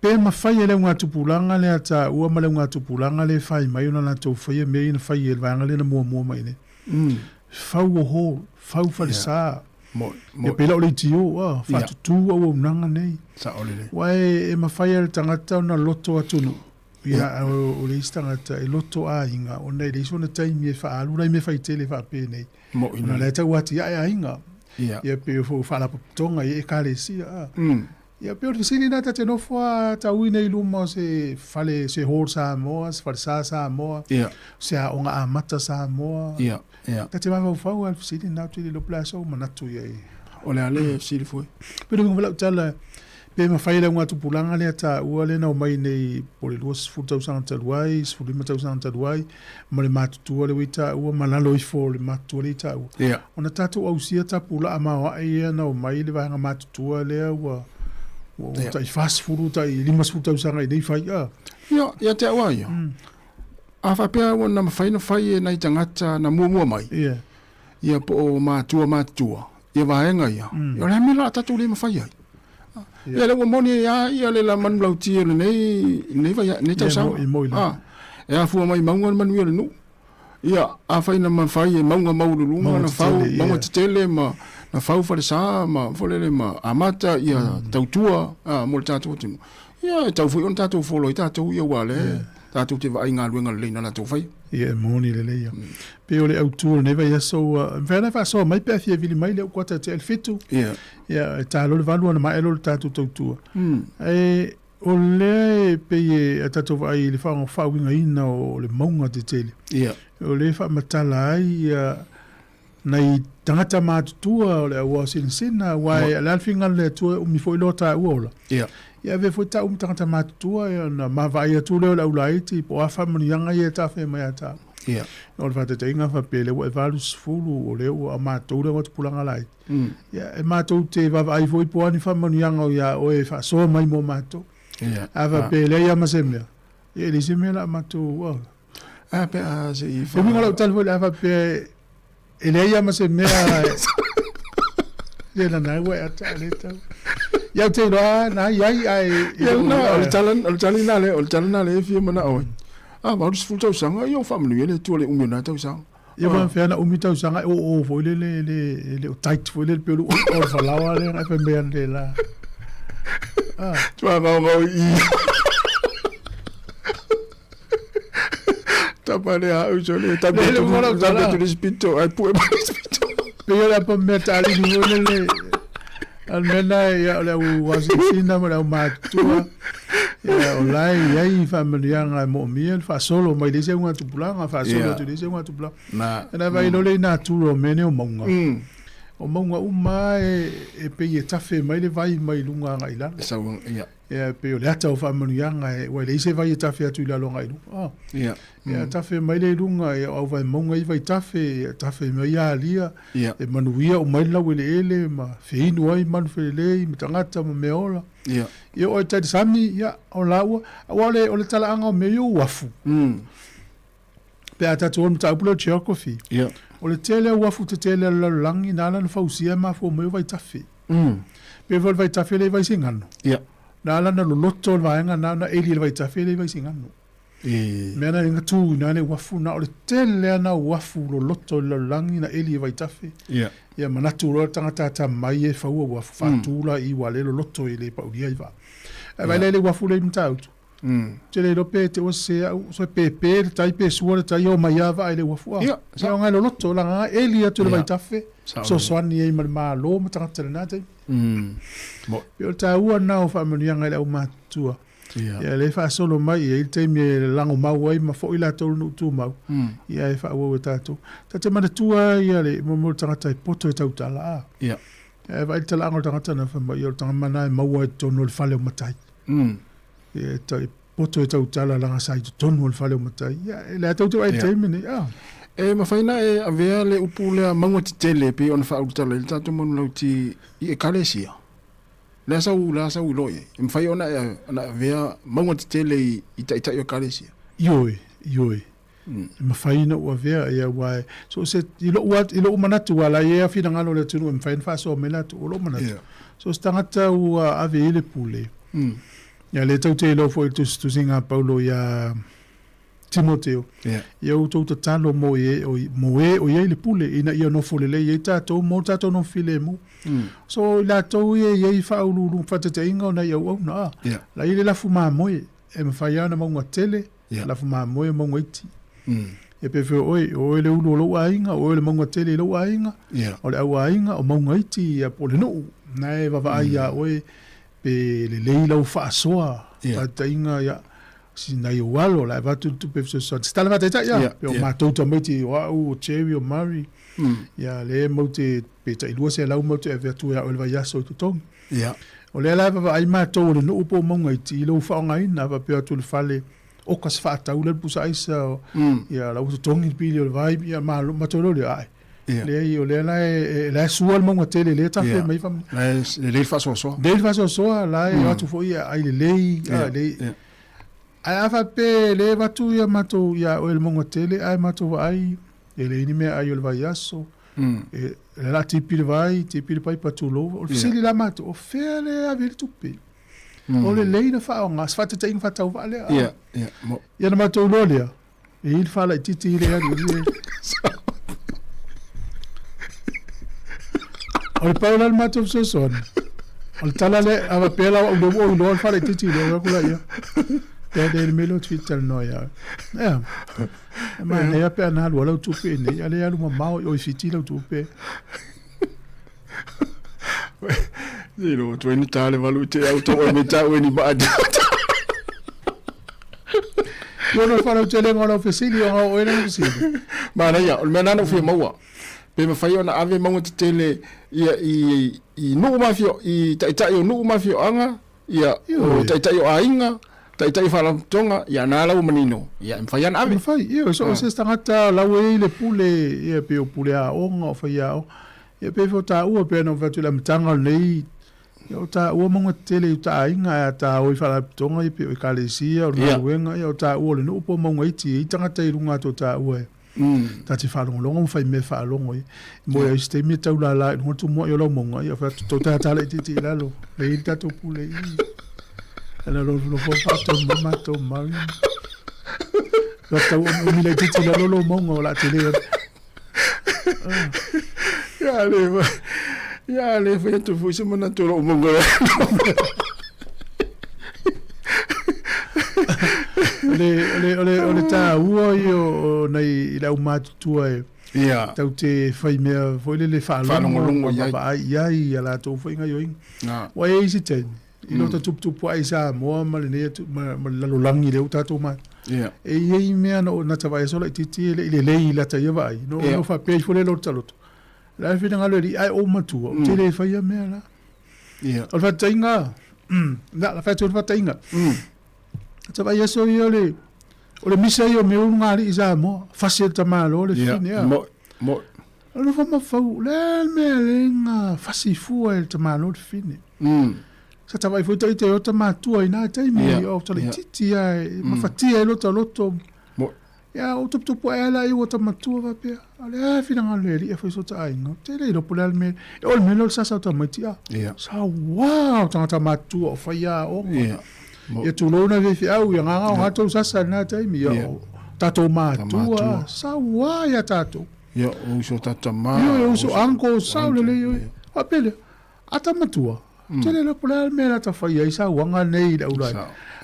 Pe mafai e le augatupulaga lea taua ma le augatupulaga lea e fai mai ona latou faia mea ia na fai e le vaega lea na muamua mai nei. Fau o hall, fau falesa, ia pei la o leitio, a, faatutu auaunaga nei. Aua e mafai lava e le tagata ona loto atunuu, ia, o le isi tagata e loto aiga ona e leai sona taimi e faaalu nai mea faitele faapenei. Ona o la e tau atiae aiga. Ia pei o faalapotopotoga i ekalesia, a. Ia, pei o le fesili lena ta te nofo a taui nei i luma o se fale, se hall Samoa, se falesa Samoa,
Ia.
se aoga amata Samoa.
Ia, ia.
Ta te mafaufau lava i le fesili lena, ou te le iloa po o le a sou manatu i ai.
O le a le fesili foi?
Pei o le uiga foi o lau tala, pe mafai e le augatupulaga lea taua lea na omai nei po o le 20 tausaga talu ai, 15 tausaga talu ai, ma le matutua lea ua i taua ma lalo ifo o le matutua lea i taua.
Ia.
Ona tatou ausia tapulaa maoae ia na omai le vaega matutua lea ua ua ua tai 40 tai 50 tausaga i nei fai a.
Ia, ia te au a ia. A faapea ua na mafai ona fai e nai tagata na muamua mai.
Ia.
Ia po o matua matutua ia vaega ia. Ia o le a mea la a tatou le mafai ai. Ia lea ua moni a ia le la manulauti o lenei lenei vai lenei tausaga.
Ia moi
la. E afua mai mauga le manuia o le nuu. Ia afai na mafai e mauga maualuluga na fau mauga tetele ma na fau falesa ma foi lele ma amata ia tautua mo le tatou atunuu. Ia e tau foi ona tatou folo ai tatou ia aua o lea tatou te vaai i galuega lelei na latou faia.
Ia e moni lelei ia. Pei o le autu o lenei vaiaso ua mafai ona faasoa mai pe a fia vili mai le au kuata tea i le fitu.
Ia.
Ia e ta loa le valu ona maea loa le tatou tautua. Ae o lea e pei e a tatou vaai i le faauigaina o le mauga tetele.
Ia.
O lea e faamatala ai ia nai tagata matutua o le au aosinasina, aua e, o le a le finagalo o le Atua e umi foi lo taua ola.
Ia.
Ia avea foi taua ma tagata matutua, ia ona ma vaai atu lea o le au laiti po o a faamanuiaga ia e tafea mai ia taua.
Ia.
O le faataitaiga faapea lea ua e 80 o lea ua matou lea ua tupulaga laiti. Ia, e matou te vaavaai foi po o a ni faamanuiaga o ia oe e faasoa mai mo matou.
Ia.
A faapea e leai lava ma se mea, ia e leai se mea o le a matou, ua.
A pe a se i
fa. Le uiga o lau tali foi lea, a faapea e leai lava ma se mea Ia na ua e ata le tau. Ia ou te iloa na i ai ae
Ia na o le tala o le tala ina le o le tala na le e fia manao ai. A 80 tausaga ia ua faamanuia le Atua i le umi o na tausaga.
Ia ma fea na umi tausaga e oo foi le le le le o tight foi le pe lu o le falaoa le na fai mea le la.
Ah. Tua ngau ngau i. Tapa le au so le tape
Le- le mola o
tape
tala.
tu le spito ai pue mai le spito.
Pe o le apa mea taalili foi le le. Al mea na ia o le au asiasina ma le au matutua. Ia o la e i ai faamanuiaga e moomia le faasolo mai le isi augatupulaga, faasolo
Ia.
atu i le isi augatupulaga.
Na.
E na vaai loa le natura o mea nei o mauga. O mauga uma lava e, e pei e tafe mai le vai mai luga agai i lalo.
Sau ia.
Ia e pei o le ata o faamanuiaga e, ua e leai se vai e tafe atu i lalo agai i luga. Oh.
Ia.
Ia tafe mai le i luga, ia o au vaimauga i vaitafe, ia tafe mai alia,
Ia.
e manuia uma ai le laueleele ma feinu ai manu felelei ma tagata ma mea ola.
Ia.
Ia o e tai le sami, ia o laua, aua o le, o le talaaga o mea ia o uafu. Pe a tatou o i le mataupu lea o geography,
Ia.
o le tele o uafu tetele a le lalolagi na ala ona fausia e mafua mai o vaitafe. Pei foi o le vaitafe lea i Vaisigano.
Ia.
Na ala ona loloto le vaega na ona eli e le vaitafe lea i Vaisigano.
E.
Mea na na tu ina le uafu na o le tele lava na o uafu loloto i le lalolagi na eli e vaitafe.
Ia.
Ia manatu loa le tagata atamai e faua uafu faatu la i ua le loloto e le paulia i vaa. Ae vaai la i le uafu lea i Matautu. Ou te le iloa pe te ua sese au, so e pepe le tai pe sua le tai, e omai lava vaa i le uafu.
Ia,
Ia ona e loloto, leaga eli atu e le
Ia.
vaitafe,
Sao.
fesoasoani ai ma le Malo ma tagata i lena taimi.
Mo.
Pei o le taua lena o faamanuiaga i le aumatutua.
Ia.
Ia lea e faasolo mai, e i ai le taimi e lagomau ai ma foi latou i le nuu tumau, ia e faaauau e tatou. Ta te manatua ia le mo le tagata e poto e tautala a.
Ia.
Ae vaai le talaaga o le tagata na fai mai, ia o le tagata lena e maua i totonu o le fale o matai. Ia e ta, e poto e tautala leaga sa i totonu o le fale o matai. Ia e le a tou te vaai i le taimi nei a.
E mafai ona e avea le upu lea mauga tetele e pei ona faaulutala ai le tatou manulauti i Ekalesia. Le a sau, le a sau iloa i ai? E mafai ona e, ona e avea mauga tetele i, i taitai o Ekalesia?
Ioe, ioe. E mafai ona ou avea, ia, aua e, so o se, i lou, i lou manatu, aua o la e i ai lava finagalo o le atunuu e mafai ona faasoa mai latou, o lou manatu,
Yeah.
so o se tagata ua ave i ai le pule, ia lea tou te iloa foi i le tusitusiga a Paulo iā Timoteo,
Yeah.
Ia outou tatalo mo e o, mo e o i ai le pule, ina ia nofo lelei ai tatou mo le tatou nofo filemu. So, i latou ia e i ai faauluuluga, faataitaiga o nai auauna, a,
Yeah.
la e i ai le lafu mamoe, e mafai lava ona mauga tele,
Yeah.
lafu mamoe o mauga iti. Ia pe fea o oe, o oe le ulu o lou aiga, o oe le mauga tele i lou aiga,
Yeah.
o le au aiga, o mauga iti, ia, po o le nuu, na e vaavaai iā oe, pe lelei lau faasoa,
Yeah.
faataitaiga, ia, si nai ou alo, la e avatu le tupe fesoasoani. Se tala faataitai a,
Yeah,
pe o
yeah.
matou tamaiti, o au, o Jerry, o Murray, ia, lea matou te, pe tai 200 matou te ave atu ia oe i le vaiaso i totogi.
Yeah.
O lea la e vaavaai matou o le nuu po o mauga iti i lou faaaogaina, faapea atu i le fale, oka se faatau lea le pusa aisa, o, ia, la ua totogi le pili o le vai, ia, malo, matou iloa lea, ae.
Yeah.
Leai, o lea la e, e, la e sua le mauga tele, lea e tafe
Yeah.
mai fa-
La e lelei le faasoasoa.
Lelei le faasoasoa, la e o atu foi ia ai lelei, a,
Yeah,
lelei.
yeah.
Ae a faapea e le avatu ia matou ia oe le mauga tele, ae matou vaai, e leai ni mea ai o le vaiaso, e, o le a tipi le vai, tipi le paipa tulou. O le fesili la matou, o fea le ave ai le tupe? O lelei na faaaoga, se faataitaiga faatauvaa lea. a.
Yeah, yeah, mo.
Ia na matou iloa lea, e i ai le faalaitiiti i le alu i le... O le pau la le matou fesoasoani, o le tala lea, a faapea la o au lea ua ou iloa le faalaitiiti i le o atu la ia. Dad, e le mea lea ou te fia talanoa ia oe. Ea, e manaia pe ana alu ai lau tupe i inei, a o lea e alu mamao i o i Fiti lau tupe.
Sei lo atu ai ni tā le valu i te au tau ai me tāu e ni maa
Ia ona o le faalautelega o lau fesili, ona o oe lana fesili.
Manaia, o le mea lena na ou fia maua. Pe mafai ona ave mauga tetele ia i i nuu ma afio i taitai o nuu ma afioaga, ia o taitai o aiga, Taitai o Faalapotopotoga, ia na la ua manino, ia e mafai lava ona ave.
E mafai, ioe, so o se tagata la ua i ai le pule, ia pei o pule aoga, o faiaoga, ia pei foi o taua pei ona ou fai atu i le amataga o lenei, ia o taua mauga tetele i uta aiga, ae a ta o i Faalapotopotoga ia pei o Ekalesia, o le galuega, ia o taua o le nuu po o mauga iti, e i ai tagata i luga atu o taua e ta te faalogologo ma fai mea faalogo ai. Mo ai se taimi e tau lala i luga tumuai o lau mauga, ia fai atu tou tata laitiiti i lalo, lea i ai le tatou pule i i. Ana lo lo fo faatonu mai matou mau. Lo tau omiomi laitiiti i lalo lou mauga o le a tele atu.
Ia le ia le fai atu foi se manatu o lou mauga.
O le, o le, o le, o le taua ia o nai i le aumatutua e tau te fai mea foi lele faalogologo ma vaai i ai i a latou foi gaoioiga. Ua i ai isi taimi, i lo ta tuputupua'i i Samoa ma lenei atu, ma, ma le lalolagi lea ua tatou ma, e i ai mea na, na ta vaai aso laitiiti e le i lelei i lata ia vaai, no, no faapea ifo lea i lota loto. O le a le finagalo e alii, ae ou matua, ou te le faia mea la. O le faataitaiga, na, la fai atu le faataitaiga. Ta vaai aso ia o le, o le misa ia o mea ulu ngā alii i Samoa, fasi e le tamaloa le fine, a.
Mo, mo.
O le whamafau, le a le mea le ngā fasi fua e le tamaloa le fine. Sa ta vaai foi ta ite o ta matua i nā taimi, o ta le titi a, e mafatia e lota loto.
Mo.
Ia, o tuputupu ae ala i ua ta matua faapea, a le a finagalo e alii e fai so ta aiga, ou te le iloa po o le a le mea, e oo i le mea lea o le sasa o tamaiti, a, sa uā o tagata matutua o fai aoga. Ia tulou nai faifeau, ia gaga o gatou sasa i lena taimi, ia o tatou matua, sa uā ia tatou.
Ia, o uso o tatou tama.
Ioe, o uso uncle, sao lelei, ioe. Faapea lea, A ta matua, tele loa po o le a le mea la ta faia ai sauaga nei i le aulai.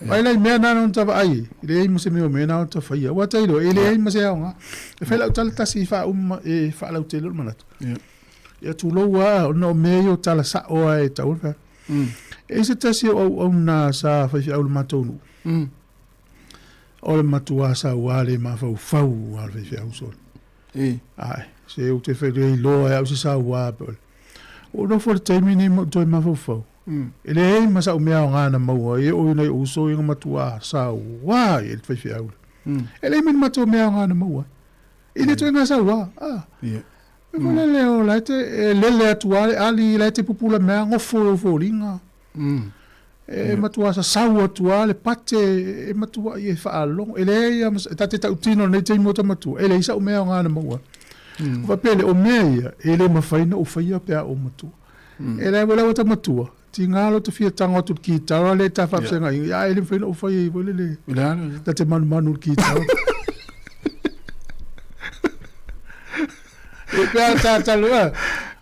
Vaai la i mea na ona ta vaai ai, e leai ma se mea o mea na ona ta faia. Ua ta iloa, e leai ma se aoga. E fai lau tala tasi i faauma, e faalautele o le manatu. Ia tulou lava, ona o mea ia o tala sao lava e tatau ona fai. E i ai se tasi o auauna sa faifeau i le matou nuu, o le matua saua le mafaufau lava o le faifeau sole. Ae, se ou te fai le iloa e au se saua pe ole. Ua ou nofo i le taimi nei ma ou toe mafaufau. E leai ma sa'u mea aoga na maua ai e oo i nai ou uso ia na matua sauā ai e le faifeau lea. E leai ma ni matou mea aoga na maua ai. I le ituaiga sauā, a. Mea foi lele o la e te, e lele atu lava le ali, la e te pupula mai lava gofo i ou foliga. E matua sasau atu lava le pate, e matuai e faalogo. E leai lava ma se, ta te tautino i lenei taimi ua ta matua, e leai sa'u mea aoga na maua ai. Ou faapea lea, o mea ia, e le mafai ona ou faia pe a ou matua. E leai ua ta matua, tiga lota fia tago atu i le kitara lea e ta faafesagaiga, ia ae le mafai ona ou faia ai foi lele, ta te manumanu i le kitara. E pe a ta talo,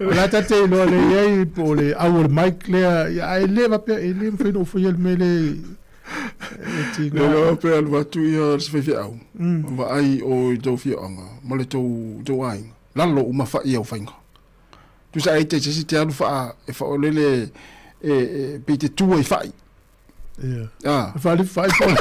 o la ta te iloa lea i ai po o le au o le mic lea, ia ae le faapea, e le mafai ona ou faia le mea lea e tiga.
Le loa pe alu atu ia se faifeau, vaai o i tou afioaga ma le tou tou aiga, lalo uma fai au faiga. Tusa ai te se te alu faa e faolele e e pe te tua i fai.
Ia. Ah. E fai fai fai.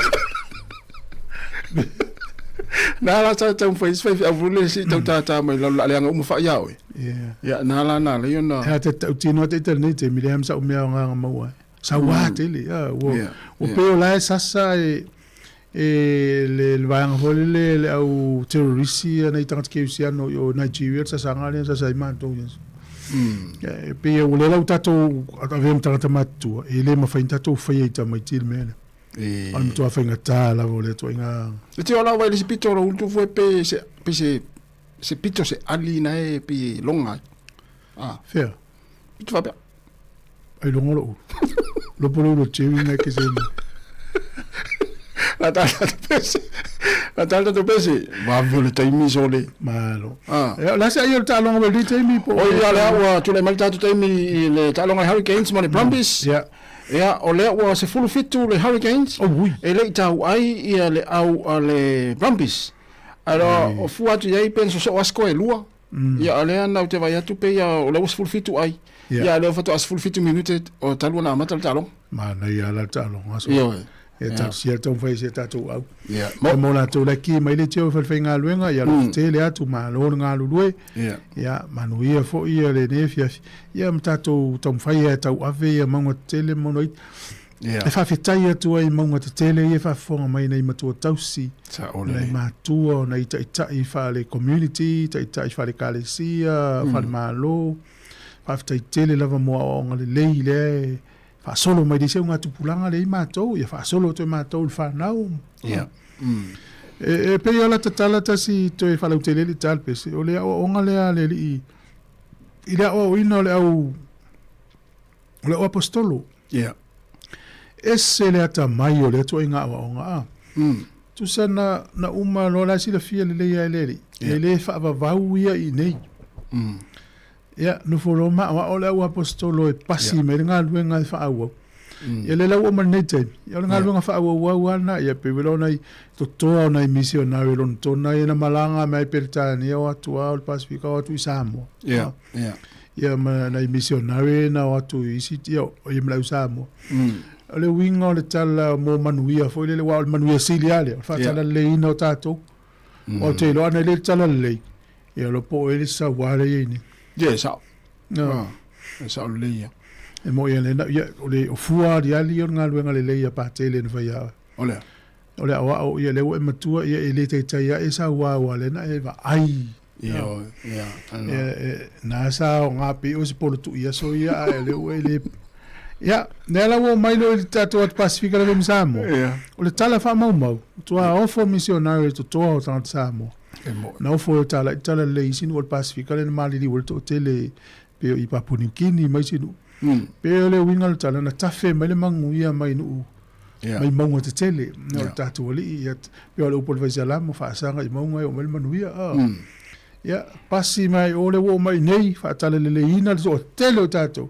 Nā la sa tau fai se faifeau foi lele se i tau tātā mai lalo la leaga uma fai ia oe.
Ia.
Ia, nā la nā lei ona.
Ea te tautino atu i te lenei taimi, leai ma sa'u mea aoga na maua ai. Sauā tele, a, ua, ua pei o la e sasa e, e le, le vaega foi lele le au terrorisi ia nai tagata kerisiano i o Nigeria le sasaga lea na sasa ai matou ia. E pei ua lea la ua tatou avea ma tagata matutua, e le mafai ona tatou faia i tamaiti le mea lea. O le matua faigata lava o lea ituaiga.
E te ola vai le se pito o lo utu fue pe se pe se se pito se ali na e pe longa ai. Ah.
Fea?
Pito faapea.
Ai longa lo ulu. Lopo lo ulu chewi ngai ke se mai.
La tala tu pese. La tala tu pese. Vave o le taimi sole.
Malo.
Ah.
E, la se ai o le taaloga o le taimi po.
Oi ia lea ua tulai mai le tatou taimi i le taaloga a Hurricanes ma le Brumbies.
Yeah.
Ia, o lea ua 17 le Hurricanes.
Oh, ui.
E le i tau ai ia le au a le Brumbies. Alo, o fua atu i ai pe na sosoo lava score e lua. Ia, o lea na ou te vaai atu pei ia o lea ua 17 ai.
Ia.
Ia, o lea ua faatoa 17 minute o talu ona amata le taaloga.
Manaia lava la le taaloga. So,
Ioe.
E talosia le taumafai e si a tatou au.
Ia.
Mo, mo latou la ki mai le teo i falefaigaluega, ia alofa tele atu, malo le galulue.
Ia.
Ia, manuia foi ia lenei afiafi. Ia ma tatou taumafai e tauave ia mauga tetele ma mauga iti. E faafetai atu ai i mauga tetele ia e faafofoga mai nai matua tausi, nai matua, nai taitai faale community, taitai faale ekalesia, faale malo. Faafetai tele lava mo aoaoga lelei lea e faasolo mai le isi augatupulaga lea i matou, ia faasolo atu e matou i le fanau. E pei o la tatala tasi toe faalautele le tala pese, o le aoaoga lea a le alii i le aoaoina o le au o le au aposetolo.
Ia.
Ese le atamai o lea ituaiga aoaoga, a. Tusa na, na uma loa la e silafia lelei lava e le alii, e le faavavau ia i inei. Ia, nofo loa ma aoao le au aposetolo e pasi mai le galuega e faaauau. Ia lea la ua oo mai lenei taimi, ia o le galuega faaauauau lava lena. Ia pei foi la o nai totoa o nai misionare i Lonetona ia na malaga mai Peretania o atu lava o le Pasefika o atu i Samoa.
Ia, ia.
Ia ma nai misionare na o atu i isi, ia, ia ma le au Samoa. O le uiga o le tala mo manuia foi lele, aua o le manuia sili lava lea, o le faatalaleiina o tatou. Aua ou te iloa ana e le talalelei, ia o lo po o ai le saua lea e i ai nei.
Ia, e sao. No. E sao lelei ia.
E moi a lena, ia, o le o fua aliali o le galuega lelei a Patele na fai a.
O lea.
O le aoao, ia lea ua e matua, ia e le taitai ae saua aua lea na e vaai.
Ia, ia.
Ia, e, na sa o ngā pei o se polo tui aso ia, a e lea ua e le... Ia, lea la ua omai loa i le tatou atu Pasefika lea ma Samoa.
Ia.
O le tala faamaumau, matua ofo misionare i totoa o tagata Samoa.
E moe.
Na ofo e o tala i tala lelei i isi nuu o le Pasefika lea na maliliu ai le toatele pei o i Papua Niu Kini ma isi nuu. Pei o le uiga o le tala, na tafe mai le manuia mai nuu mai mauga tetele. O le tatou alii, ia, pei o le upu a le Faisalamo, faasaga i mauga e oo mai le manuia. Ia, pasi mai o le ua oo mai i nei, faatalaleleiina le toatele o tatou.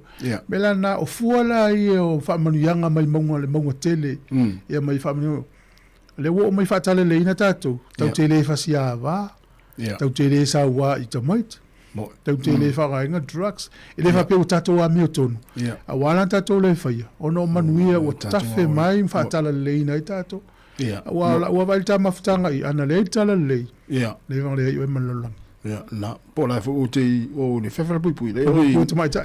Mea la na, o fua la ia o faamanuiaga mai mauga, le mauga tele, ia mai faamanuiaga. O lea ua oo mai faatalaleleiina tatou, tatou te le fasiava, tatou te le saua i tamaiti, tatou te le faaaogaina drugs. E le faapea ua tatou amiotonu, a ua ala ona tatou le faia, ona o manuia ua tafe mai ma faatalaleleiina ai tatou. Aua o lau vaavaai i le ta mafutaga i ana leai le talalelei, lea na leai oe ma le lalolagi.
Ia, na, po o la foi ua te i o le fefe puipui le
oi. Ua tamaitai.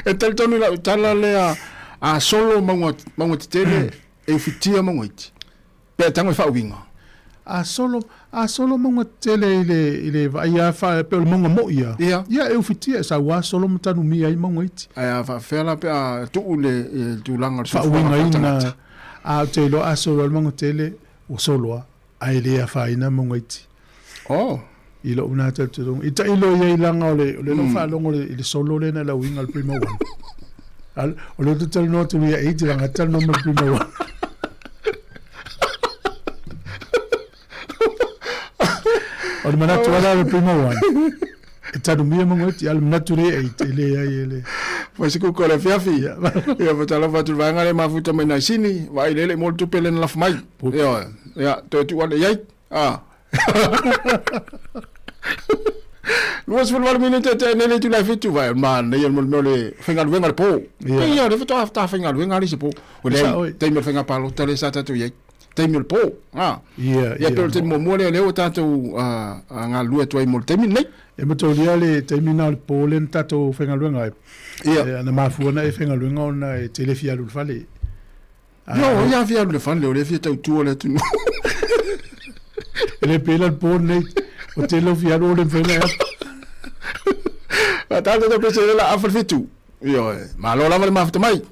E talitonu i lau tala lea, a solo mauga, mauga tetele, e ufitia mauga iti. Pe a tago e faauiga.
A solo, a solo mauga tetele i le, i le vaai a fa, pe o le mauga moi a.
Ia.
Ia, e ufitia, e sau a solo ma tanumia ai mauga iti.
Ae a faafefea la pe a tuu le, le tulaga o le soifuaga
Faauigaina, faatagata. a ou te iloa a solo a le mauga tele, ua solo a, ae le afaina mauga iti.
Oh.
I lou na talitonuga. I tailo i ai laga o le, o le lau faalogo i le solo lea na lau uiga le Prima One. Al, o lea ou te talanoa atu ia age laga talanoa ma le Prima One. O le manatu ala le Prima One. E tanumia mauga iti, a o le manatu le age, e leai e le.
Fai se kuka o le afiafi. Ia, fatalofa atu i le vaega lea e mafuta mai nai sini, vaai lele mo le tupe lea na lafo mai. Ioe. Ia, toe tuu ane i ai. Ah. 28 minute te nei le itula e fitu vai manaia le mea o le faigaluega le po.
Ia.
Ia, o le faatoa ta faigaluega le isi po. O le
Sao, oi.
taimi o le faiga palota lea sa tatou i ai. Taimi o le po. Ah.
Ia,
Ia, pei o le taimi muamua lea lea ua tatou galulue atu ai mo le taimi lenei.
E mataulia le taimi na o le po lea na tatou faigaluega ai.
Ia.
Na mafua ona e faigaluega ona e tele fia alu i le fale.
Io, o ia fia alu i le fale, o lea fia tautua le atunuu.
E le pela le po nei, o tele o fia alu o le mawhai na e alu.
A tātou tau pese la afa le fitu. Ioe, malo lava le mafuta mai.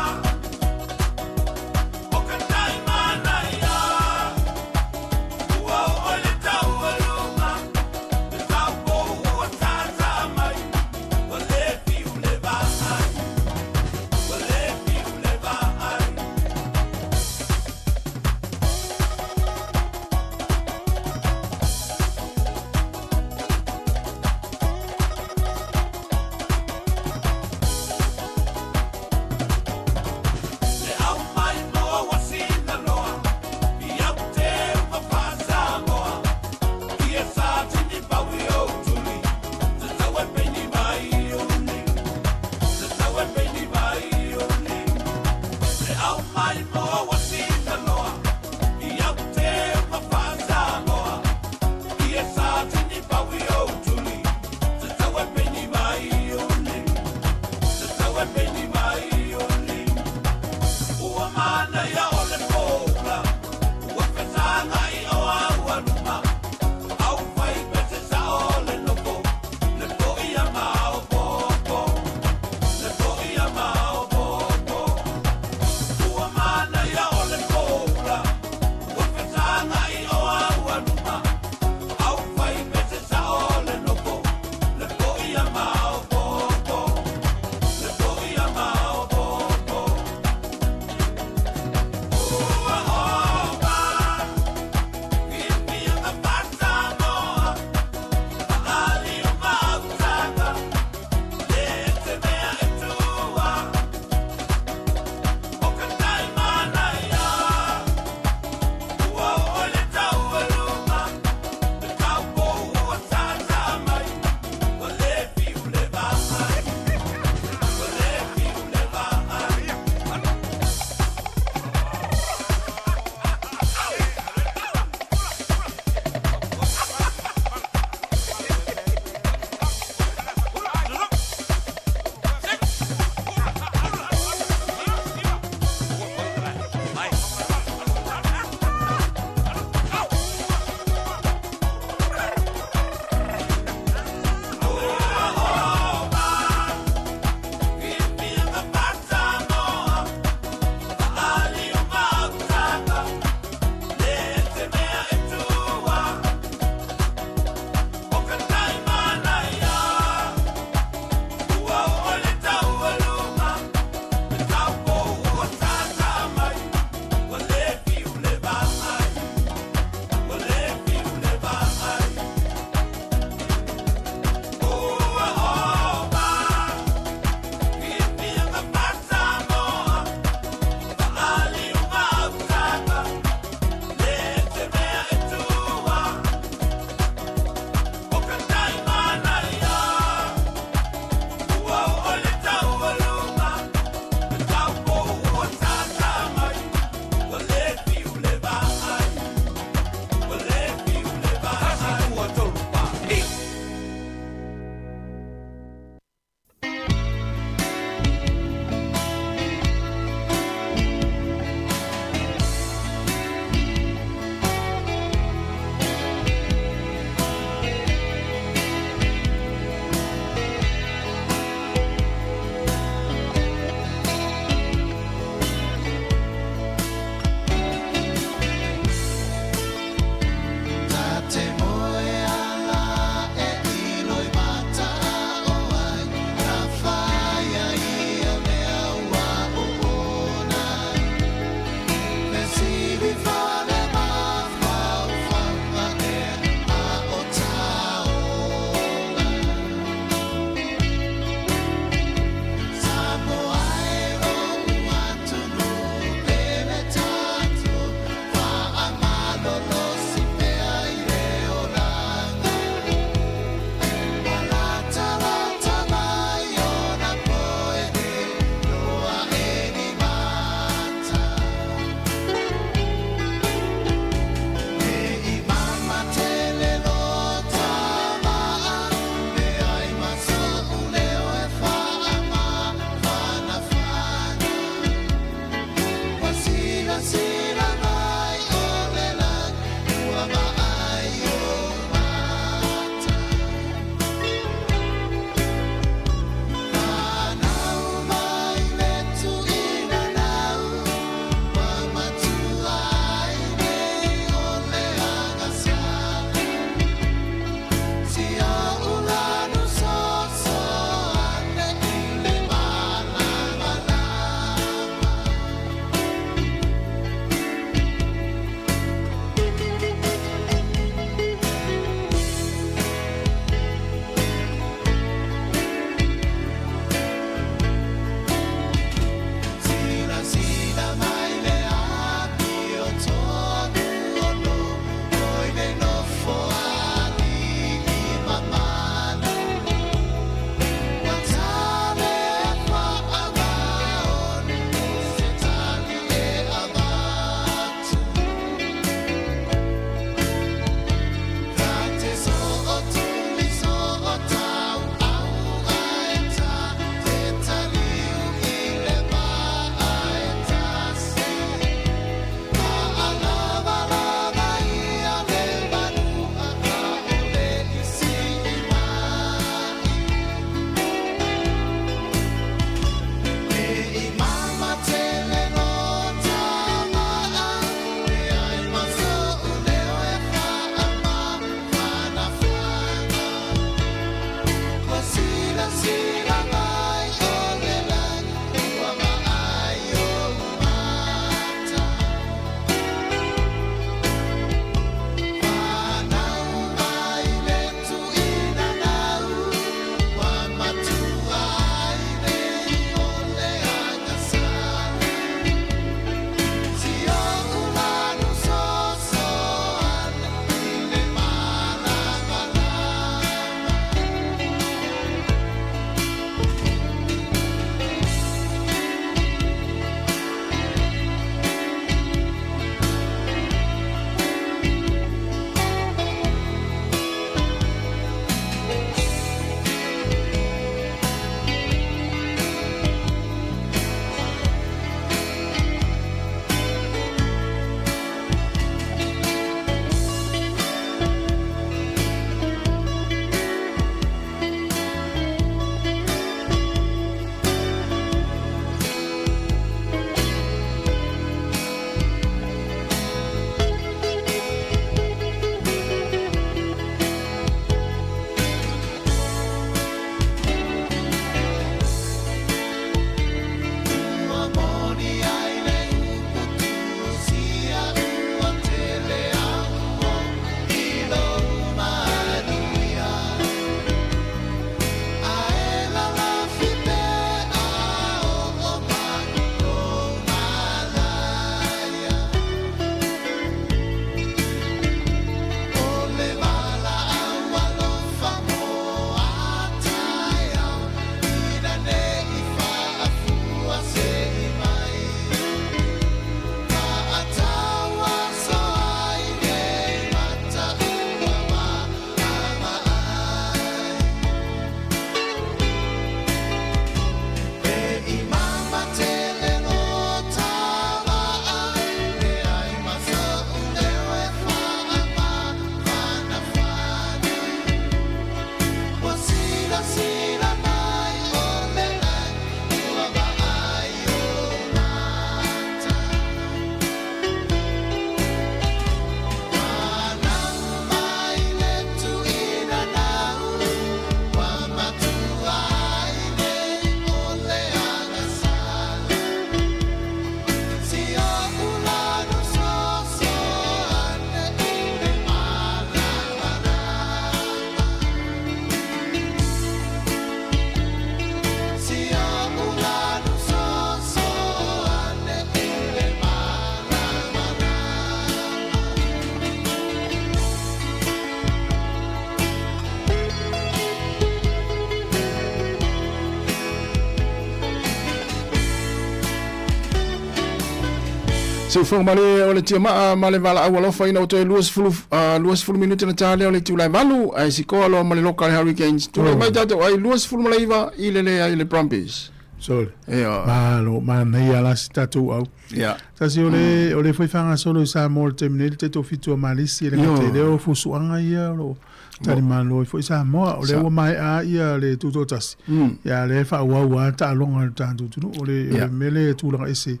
Siufoga malie o le tiamaa ma le valaau alofa ina ua toe 20, 20 minute na ta lea o le itula e 8, ae sikoa loa ma le loka a le Hurricanes. Tulai mai tatou ai 29 i le leai le Brumbies.
Sole.
Ioe.
Malo, manaia la si tatou au.
Ia.
Tasi o le, o le foi faagasolo i Samoa i le taimi nei le taitofitu a Malisi e le gata i lea o fusuaga ia o lo o talimalo ai foi Samoa. O lea ua maea ia le tutoatasi, ia a o lea e faaauau lava taaloga a le tatou atunuu. O le, o le mea lea e tulaga ese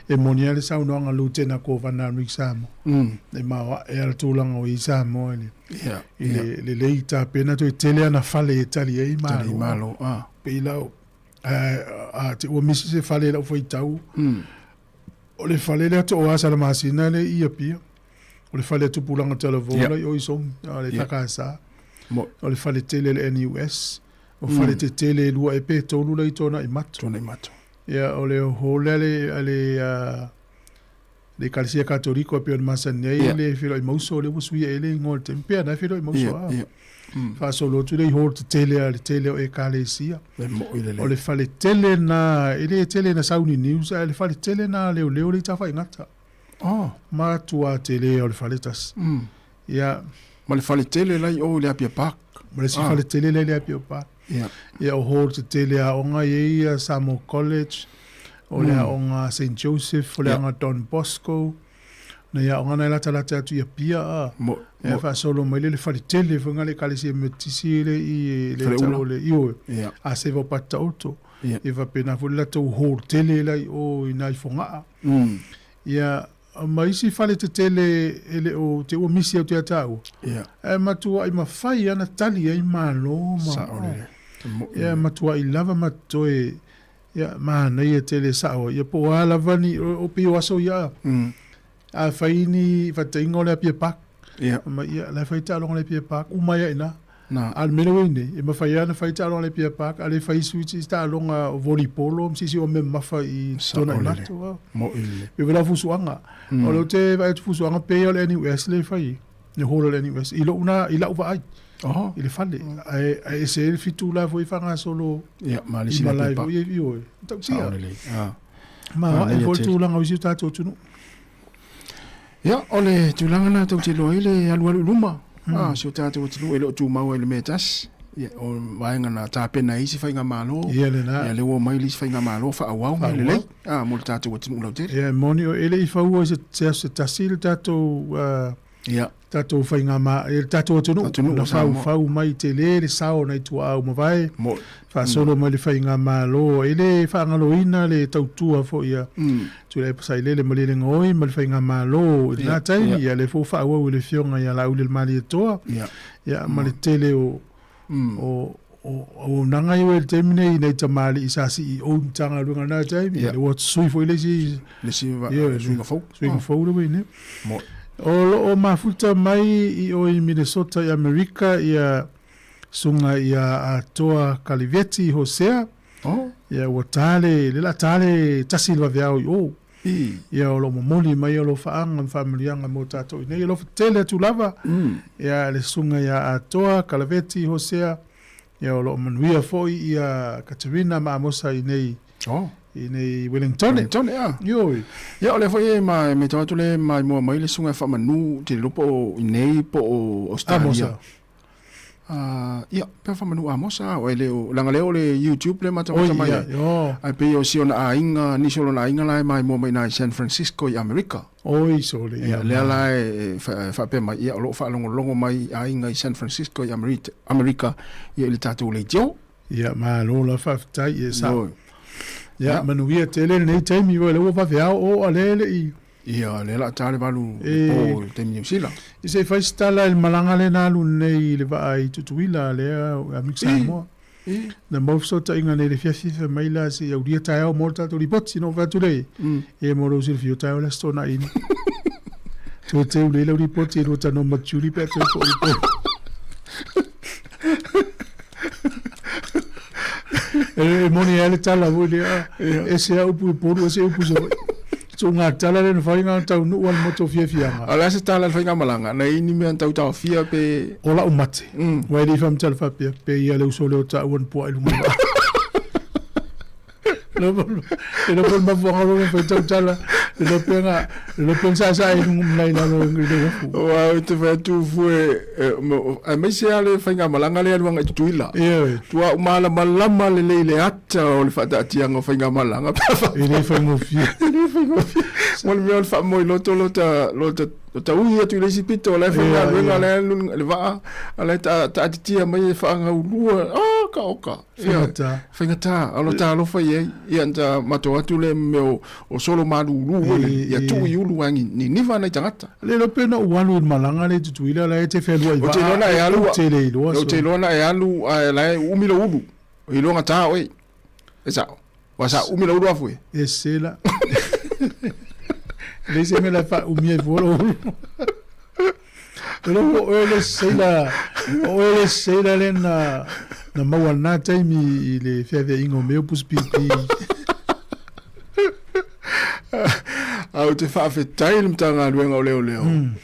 e moni lava le saunoaga a Lutena Kovana a Amerika Samoa, e maoae lava le tulaga o i ai Samoa i le, i le lelei tapena toe tele ana fale e tali ai Malo.
Malo, ah.
Pei la o, a te ua misi se fale i lau faitau, o le fale lea Tooa Salamasina lea i Apia, o le fale a Tupulaga Talavou la i o i Sogi, a le FKS, o le fale tele a le NUS, o fale tetele e lua ea pe tolu la i Tuanaimato.
Tuanaimato.
Ia, o le hall lea a le, a le Ekalesia Katoliko e pei ona masani ai le feiloai mauso lea ua suia i ai le igoa i le taimi pea na e feiloai mauso a. Faasolo atu lea i hall tetele a le tele o Ekalesia. O le fale tele na, e le tele na sauni news ae le fale tele na a leoleo lea i Tafaigata. Matua tele o le fale tasi. Ia.
Ma le fale tele la i o i le Apia Park.
Ma le isi fale tele lea i le Apia Park. Ia o hall tetele aoga e i ai Samoa College, o le aoga Saint Joseph, o le aoga Don Bosco, nai aoga na e latalata atu i Apia a. Ia faasolo mai lea i le fale tele foi lena a le Ekalesia Metotisi lea i le tau o le, ioe, a seva o Patutaoto. Ia faapena foi le latou hall tele la i o i na i Fogaa. Ia ma isi fale tetele e le o te ua misi atu ia tāua. Ae matuai mafai lava ona tali ai Malo ma
Sao lelei. E mo'i
Ia
lelei.
matuai lava ma toe ia manaia tele sao ai. Ia po o a lava ni o pei o aso ia a fai ni faataitaiga o le Apia Park. Ma ia la e fai taaloga i le Apia Park uma ai lava i ina. A o le mea lea ua i ai nei, e mafai lava ona fai taaloga i le Apia Park, a le fai isi taaloga o volleyball ma se isi o mea mamafa i Tuanaimato. E pei foi la o fusuaga. O lea ou te vaai atu fusuaga pei o le NUS lea e fai, le hall o le NUS, i lou na, i lau vaai i le fale. Ae ese ai le 7 la foi e faagasolo i malae foi ia i o. E matautia. Ma ae foi le tulaga o isi o tatou atunuu.
Ia, o le tulaga lena tou te iloa ai le alualu i luma a si o tatou atunuu e le o tumau ai i le mea e tasi. Ia, o vaega na tapena e isi faigamalo,
Ia lena.
ia lea ua omai le isi faigamalo faaauau mea lelei a mo le tatou atunuu lautele.
Ia, e moni e le i faua i se aso se tasi le tatou
Ia.
tatou faigama, le tatou atunuu,
Atunuu
na
o Samoa.
faufau mai tele le sao o nai tuaa ua mavae,
Moni.
faasolo mai le faigamalo, e le faagaloina le tautua foi a Tuilaepa Sailele ma Lielegaoi ma le faigamalo i lena taimi, ia lea foi ua faaauau e le Afioga ia Laauli Malietoa, ia ma le tele o o o auaunaga ia ua i ai i le taimi nei i nai tamalii sa CEO i Matagaluega i lena taimi, ia lea ua sui foi le isi
Le isi suiga fou.
Suiga fou lea ua i ai nei. O lo o mafuta mai i o i Minnesota i Amerika ia susuga ia Atoa Kaliveti Hosea. Ia ua ta le, le la ta le tasi i le vaveao i o. Ia o lo o momoli mai alofaaga ma faamanuiaga mo tatou i nei. Alofa tele atu lava. Ia le susuga ia Atoa Kalaveti Hosea. Ia o lo o manuia foi ia Katerina ma Amosa i nei i nei Wellingtone.
Wellingtone, a.
Ioe.
Ia o lea foi e ma e matau atu le maimoa mai le susuga e faamanu, te iloa po o i nei po o Australia.
Amosa.
Ia, pe faamanu Amosa, o e le o, leaga lea o le YouTube lea matamata mai ai. Ae pei o si ona aiga, nisi o lona aiga la e maimoa mai i ina i San Francisco i Amerika.
Oi, sole,
ia. Lea la e faapea mai, ia, o lo o faalogologo mai aiga i San Francisco i Amerika, ia i le tatou leitio.
Ia, malo la faafetai, ia sao. Ia, manuia tele lenei taimi, o lea ua vaveao o a lea e le i...
Ia, lea la a ta le 8 i le po i le taimi Niu Sila.
Ia se i fai se tala i le malaga lea na alu nei i le vaa i Tutuila, lea a Mix Samoa. Na maua fesootaiga nei i le afiafi fai mai la se i aulia taeao mo le tatou lipoti. Na ou fai atu lea, e mo lou silafia o taeao le Aso Toonai nei. Toe teu lelei lau lipoti e lua talanoa ma Julie pe a toe foi i le po. E moni ai le tala foi lea, ese lava upu i Upolu, ese upu i Savaii. Tuuga tala lea na fai na taunuu a le motu o fiafiaga.
O le a se tala a le faigamalaga? Na i ai ni mea na tau taofia pe...
O lau mate, aua e le i faamatala faapea, pe ia le uso lea o taua na puaa i luga o le vaa. E le o le mafuaaga lona fai tau tala. Le iloa pe na, le iloa pe na saesae i luga ma i lalo i le uafu.
Aua ou te fai atu fue, aemaise lava le faigamalaga lea e alu agai i Tutuila.
Ioe.
Tua malamalama lelei i le ata o le faataatiaga o faigamalaga pe a
faapea. E le faigofie.
E le faigofie. Mo le mea o le faamoeloto lota, lota, lota ui atu i le isi pito, o la e faigaluega, o la e alu le vaa, a o la e taatitia mai e faagaulua. Ah, ka oka.
Faigata.
Faigata, o lota alofa i ai. Ia, na matou atu le mea o, o solo malulu foi le, ia tuu i ulu ae niniva nai tagata.
Le iloa pe na ou alu i le malaga lea i Tutuila la e te fealuai
vaa. Ou te iloa na e alu.
Ou te le iloa.
Ou te iloa na e alu ae la e umi lou ulu. Iloa gata oe. E sao. Ua sa umi lou ulu afu e.
E se la. Leai se mea la e faaumi ai fua lou ulu. Iloa po o oe le seila, o oe le seila lea na, na maua lena taimi i le feaveaiga o mea o pusi pipi.
A ou te faafetai i le Matagaluega o Leoleo,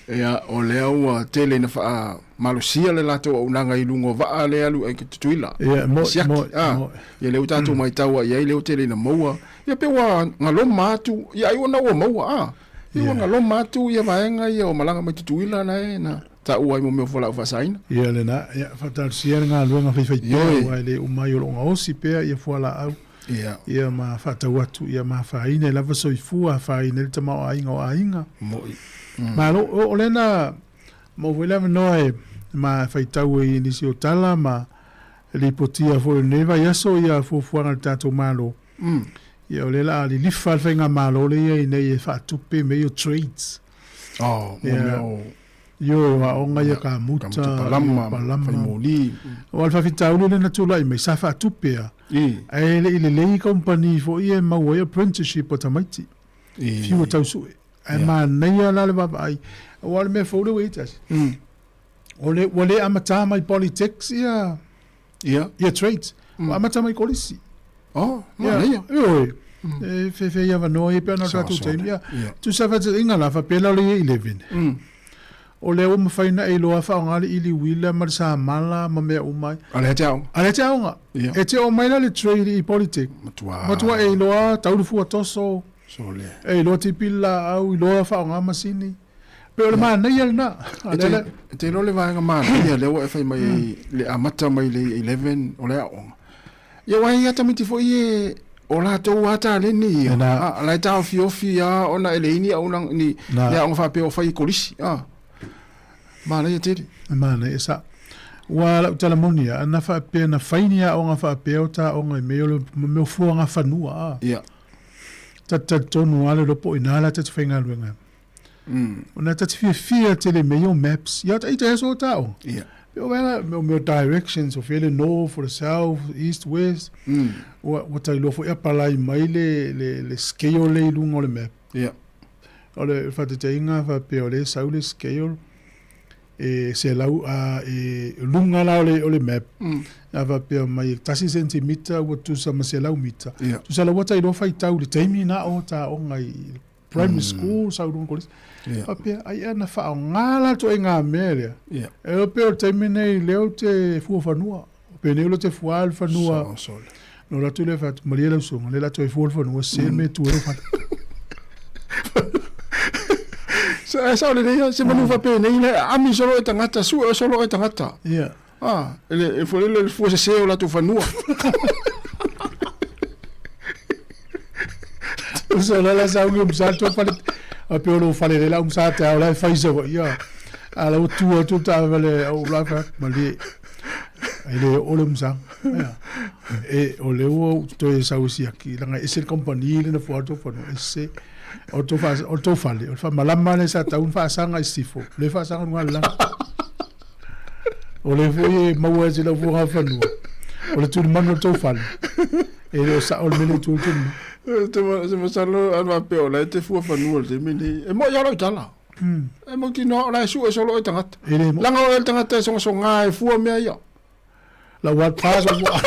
ia, o lea ua tele ina faamalosia le latou auaunaga i luga o vaa lea e alu ai i Tutuila.
Ia, e moi,
Siaki,
moi,
a.
moi.
Ia, lea ua tatou matau ai i ai, lea ua tele ina maua. Ia, pe ua galoma atu, ia ai ona ua maua, a. Ia ua galoma atu ia vaega ia o malaga mai Tutuila na e na taua ai mo mea o fualaau faasaina.
Ia lena, ia faatalosia le galuega faifaipea
Ioe.
aua e le uma ai o lo o gaosi pea ia fualaau
Ia.
ia ma faatau atu ia ma afaina ai lava soifua, afaina ai le tamaoaiga o aiga.
Moi.
Malo, o, o lea na maua foi le avanoa e ma faitau ai i nisi o tala ma lipotia foi o lenei vaiaso ia fuafuaga a le tatou Malo. Ia o lea la a lilifa le faigamalo lea i ai nei e faatupe mea ia o trades.
Oh, mo mea o
Ioe, o aoga ia kamuta,
palama,
palama.
Faimoli.
Aua o le faafitauli lea na tulai mai, sa faatupe lava, ae le i lelei kamupani foi ia e maua ai apprenticeship a tamaiti. Fiu e tau sue. Ae manaia la le vaavaai, aua o le mea fou lea ua i ai tasi, o le, ua le amata mai Polytechs ia ia trades, ua amata mai kolisi.
Oh, manaia.
Ioe. E fefe avanoa ia pe ana o tatou taimi. Ia, tusa faataitaiga la, faapea la o le Year 11. O lea ua mafai ona e iloa faaaoga le ili uila ma le samala ma mea uma ai.
A lea te aoga.
A lea te aoga. E te oo mai la le trade i Polytech.
Matua.
Matua e iloa tau le fua toso.
Sole.
E iloa tipi le laau, iloa faaaoga masini. Pei o le manaia lena.
E te iloa le vaega manaia lea ua e fai mai ai le amata mai le Year 11 o le aoga. Ia aua e i ai tamaiti foi e o latou lava taleni ia, a, la e taofiofi lava ona e leai ni auaunaga, ni aoga faapea o fai i kolisi, a. Manaia tele.
E manaia, e sao. Ua lau tala moni lava, ana faapea na fai ni aoga faapea o ta aoga i mea o le mea o fuagafanua, a.
Ia.
Ta te talitonu lava le iloa po o ina la ta te faigaluega ai. Ona ta te fiafia tele i mea ia o maps. Ia ita e aso o ta aoga.
Ia.
Pe o mea o mea o directions, o fea le north, o le south, east, west. Ua, ua ta iloa foi apalai mai le, le, le scale lea i luga o le map.
Ia.
O le faataitaiga faapea o lea e sau le scale, e selau, a, e luga la o le, o le map. A faapea mai e tasi sentimita ua tusa ma selau mita.
Ia.
Tusa la ua ta iloa faitau i le taimi na o ta aoga i primary school, sau luga kolisi. Faapea, ai ana faaaoga la ituaiga mea lea. E iloa pei o le taimi lenei lea ou te fua fanua. Penei o lea ou te fua le fanua. Na ou alu atu lea fai atu, malie lau susuga, lea o le a toe fua le fanua, se le mea e tu ai lou fale.
Ae sao lelei lava, se manu faapenei le aami solo e tagata, sue solo e tagata.
Ia.
Ah, e le foi lele le fua sese o latou fanua.
Uso la la sa ungi umsa to fale a pe o lo fale le la umsa te au la e fai sa ia. A la tu atu ta vale au la fa malie. E le o le umsa. Ia. E o le ua toe sau siaki langa e se company le na fua to fanua e se o to fa o to fale o fa malama le sa taun fa sanga i sifo le fa sanga nga la. O le foi e maua e se lau fuaga fanua. O le tulimanu o le tou fale. E le o sao le mea lea i tua o le tulimanu.
Se masalo a faapea o la e te fua fanua i le taimi lenei. E moi lava lau tala. E mautinoa o la e sue solo e tagata.
E le moi.
Leaga o oe le tagata e sogasoga e fua mea ia.
Lau hard pass o ua.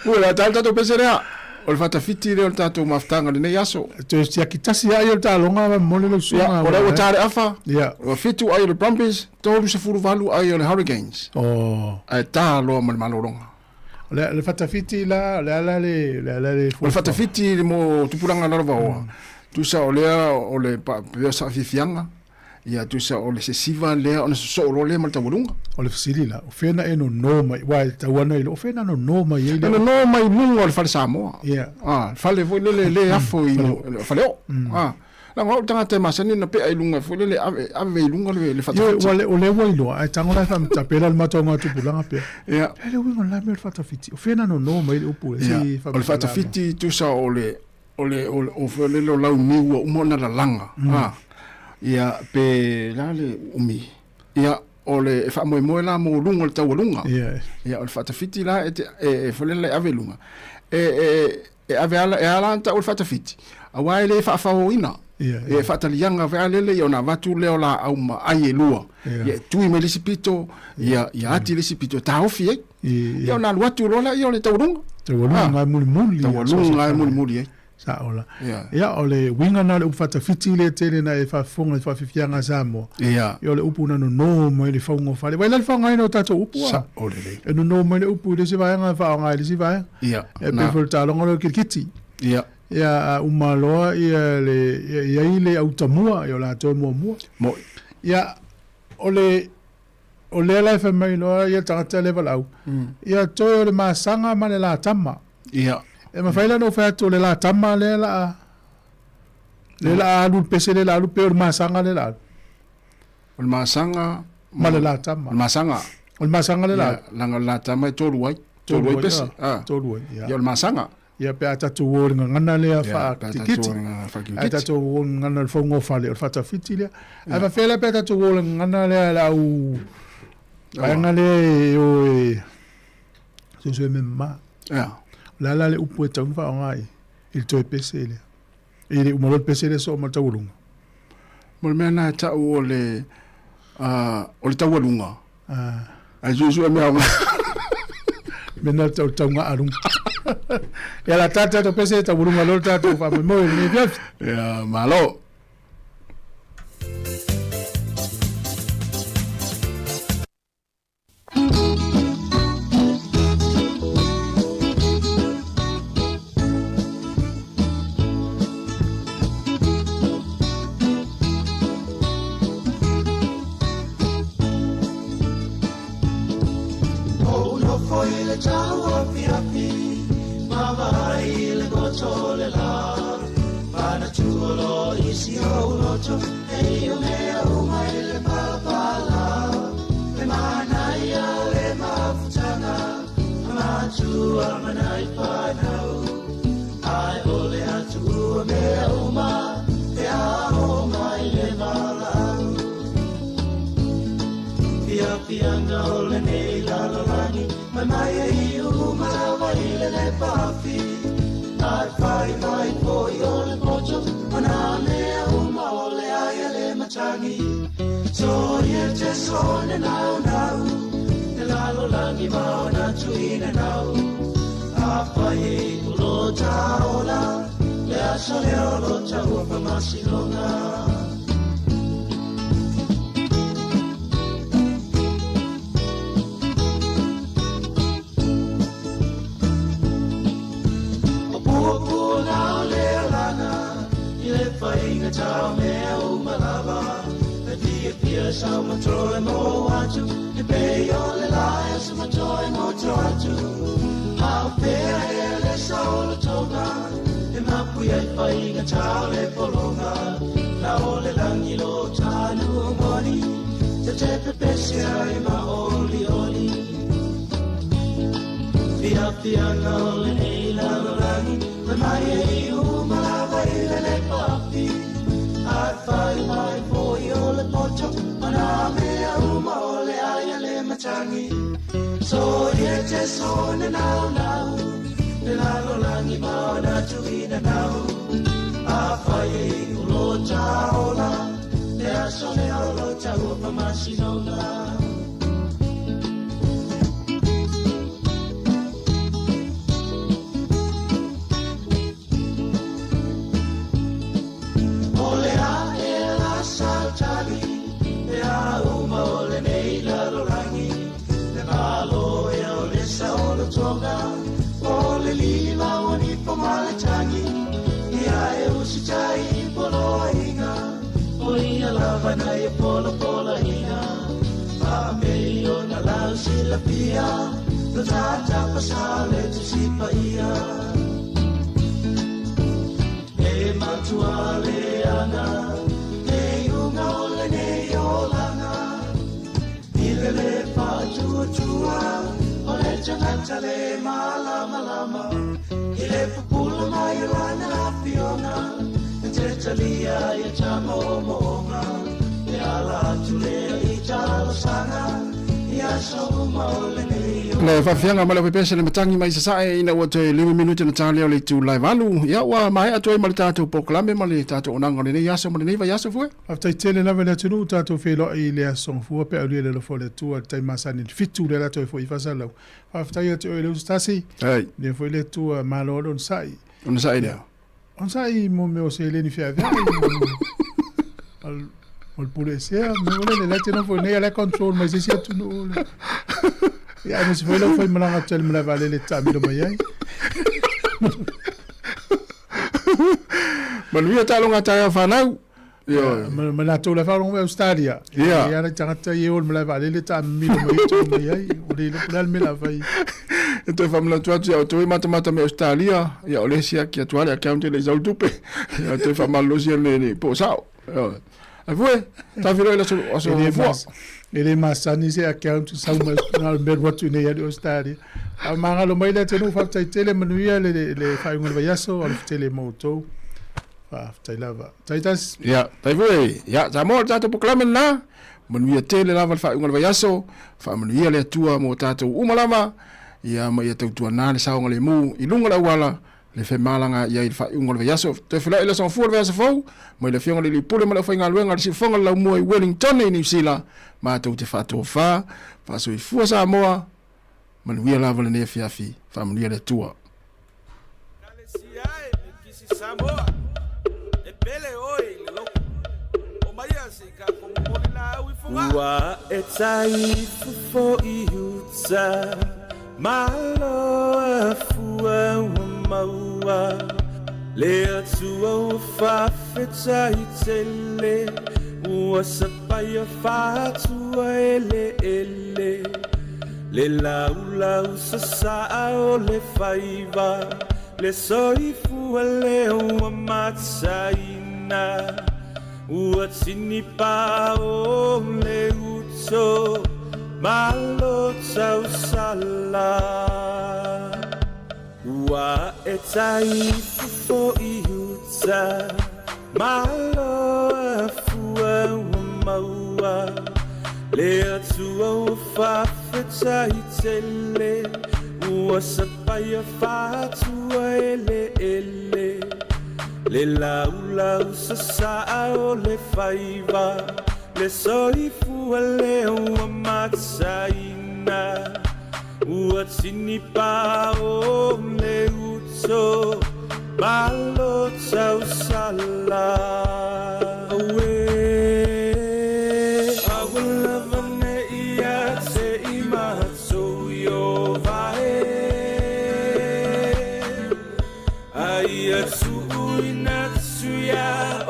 Ua le a tala tatou pese lea. O le fatafiti lea o le tatou mafutaga i lenei aso.
Toe siaki tasi lava ia o le taaloga ma momoli lau susuga.
Ia, o lea ua ta le afa.
Ia.
Ua 7 ai o le Brumbies, 38 ai o le Hurricanes.
Oh.
Ae ta loa ma le malologa.
O le, le fatafiti la, o le ala le, le ala le
O le fatafiti mo tupulaga lalovaoa, tusa o lea o le pea saafiafiaga, ia tusa o le sesiva lea ona sosoo loa lea ma le taualuga.
O le fesili la, o fea na e nono mai, aua e tau ana i lo, o fea na nono mai ai
le. Na nono mai i luga o le fale Samoa. Yeah. Ah, le fale foi lele le afo i le fale oo. Ah. Leaga o au le tagata e masani ona pea i luga foi lele ave ave i luga le le fatafiti.
Ioe, o lea ua iloa, ae tago la e faamatapela le matou tupulaga pea.
Ia.
E le uiga o le la mea o le fatafiti. O fea na nono mai le upu
lea? Se O le fatafiti tusa o le o le o le o foi lele o launiu ua uma ona lalaga. A. Ia pe la le umi. Ia o le e faamoemoe la mo luga o le taualuga.
Ia.
Ia o le fatafiti la e te e foi lele e ave i luga. E e E ave ala, e ala ana ta'u o le faatafiti, auā e lē faafaoina. Ia, e faataliaga foi a lele, ia ona avatu lea o laau ma ai e lua. Ia, e tui mai le isi pito, ia, ia ati le isi pito e taofi ai. Ia ona alu atu loa lea o le taualuga.
Taualuga e mulimuli.
Taualuga e mulimuli ai.
Sa'o la. Ia, o le uiga na o le upu faatafiti lea tele na e faafofoga i faafiafiaga a Samoa.
Ia.
Ia o le upu na nono mai le fauga o fale. Vaai la le faaaogaina o tatou upu a.
Sa'o lelei.
E nono mai le upu i le isi vaega e faaaoga i le isi vaega.
Ia.
E pei foi o le taaloga lea o le kirikiti.
Ia.
Ia, a uma loa ia le, ia i ai le autamua, ia o latou e muamua.
Mo'i.
Ia, o le, o lea la e fai mai loa ia le tagata lea e valaau, ia toe o le masaga ma le latama.
Ia.
E mafai la ona ou fai atu o le latama lea la a, lea la a alu le pese lea la a alu pe o le masaga lea la a alu.
O le masaga
ma le latama.
O le masaga.
O le masaga le la.
Leaga o le latama e tolu ai. Tolu ai pese.
Tolu ai.
Ia o le masaga.
Ia pe a tatou o i le gagana lea faa-tikiti. Ae tatou o i le gagana o le fauga o fale, o le faatafiti lea. Ae faafefea la pe a tatou o i le gagana lea le au vaega lea e o e suesue mea mama.
Ia.
O le a la le upu e tatau ona faaaoga i le toe pese lea? E le uma loa le pese lea soo ma le taualuga.
Mo le mea lena e tau o le, o le taualuga. Ae suesue mea aoga.
Mea lena o le tauga-aluga. Ia la tata tatou pese taualuga loa le tatou faamoemoe i lenei afiafi.
Ia, malo.
totoga O le lili lauani po maletagi Ia e usitai poloaiga O ia lava na ia polapolaiga Faapei ona lau silafia Lo tatapasa le Tusi Paia E matua leaga Le iuga o lenei olaga I le le faatuatua O le tagata le malamalama I le pupula mai o lana afioga E te talia ia ta moomooga E ala atu lea i talosaga I aso uma o lenei
Le faafiaga ma le pepese le matangi mai sasae ina ua toe 5 minute na ta lea o le itula e 8. Ia ua maea atu ai ma le tatou polokalame ma le tatou onaga o lenei aso ma lenei vaiaso fue.
Faafetai tele lava i le atunuu tatou feiloai i le aso Gafua pe aulia le alofa o le Atua i le taimi masani i le 7 lea la toe foi i Faasalauga. Faafetai ia te oe le uso tasi.
Ai.
Lea foi le Atua malo le onosai.
Onosai lea.
Onosai mo mea o seleni feaveai mo le pule esea mea o le la te nofo nei ala control mai se isi atunuu le. Ia aemaise foi lau faimalaga atu ai le malae vaalele e taamilo mai ai.
Manuia taaloga taeao fanau. Ioe.
Ma latou la e faalogo mai Australia.
Ia.
Ia nai tagata ia e o i le malae vaalele taamilo mai ai tonu mai ai. Ua le iloa po o le a le mea o le a fai.
E toe faamanatu atu ia outou e matamata mai Australia, ia o le siaki atu lava le account e le i sau le tupe. Ia toe faamalolosi le le po o sao. Ioe. Ai fue, tafilo i le aso aso fua.
E le masani se account sau mai na o le mea alu atu i inei i Australia. A magalo mai le atunuu faafetai tele manuia le le faaiuga o le vaiaso alofa tele mo outou. Faafetai lava. Taitas.
Ia, tai foi. Ia, Samoa le tatou polokalame lena. Manuia tele lava le faaiuga o le vaiaso. Faamanuia le Atua mo tatou uma lava. Ia, ma ia tautuana le saogalemu i luga o le auala le femalaga i ai i le faaiuga o le vaiaso. Toe feiloai i le aso Gafua o le vaiaso fou, mai le Afioga i le Alii Pule ma le aufaigaluega a le Siufofoga o le Laumua i Wellington i Niu Sila, matou te faatofa, faasoifua Samoa, manuia lava lenei afiafi, faamanuia le Atua.
Ekalesia e Mikisi Samoa E pele oe i le loku O maia se i kako momoli laau i Fogaa. Ua e tai fofo i uta Malo a fua ua maua Le Atua ua faafetai tele Ua sapaia faatua eleele Le laulau sasaa o le faiva Le soifua lea ua mataina Ua tini pao le uto Malo tausala Ua e tai fofo i uta Malo a fua ua maua Le Atua ua faafetai tele Ua sapaia faatua eleele Le laulau sasaa o le faiva Le soifua lea ua mataina Ua tini pao le uto Malo tausala Auē Aua lava ne i ia te i matou i o vae A ia tuuina atu ia.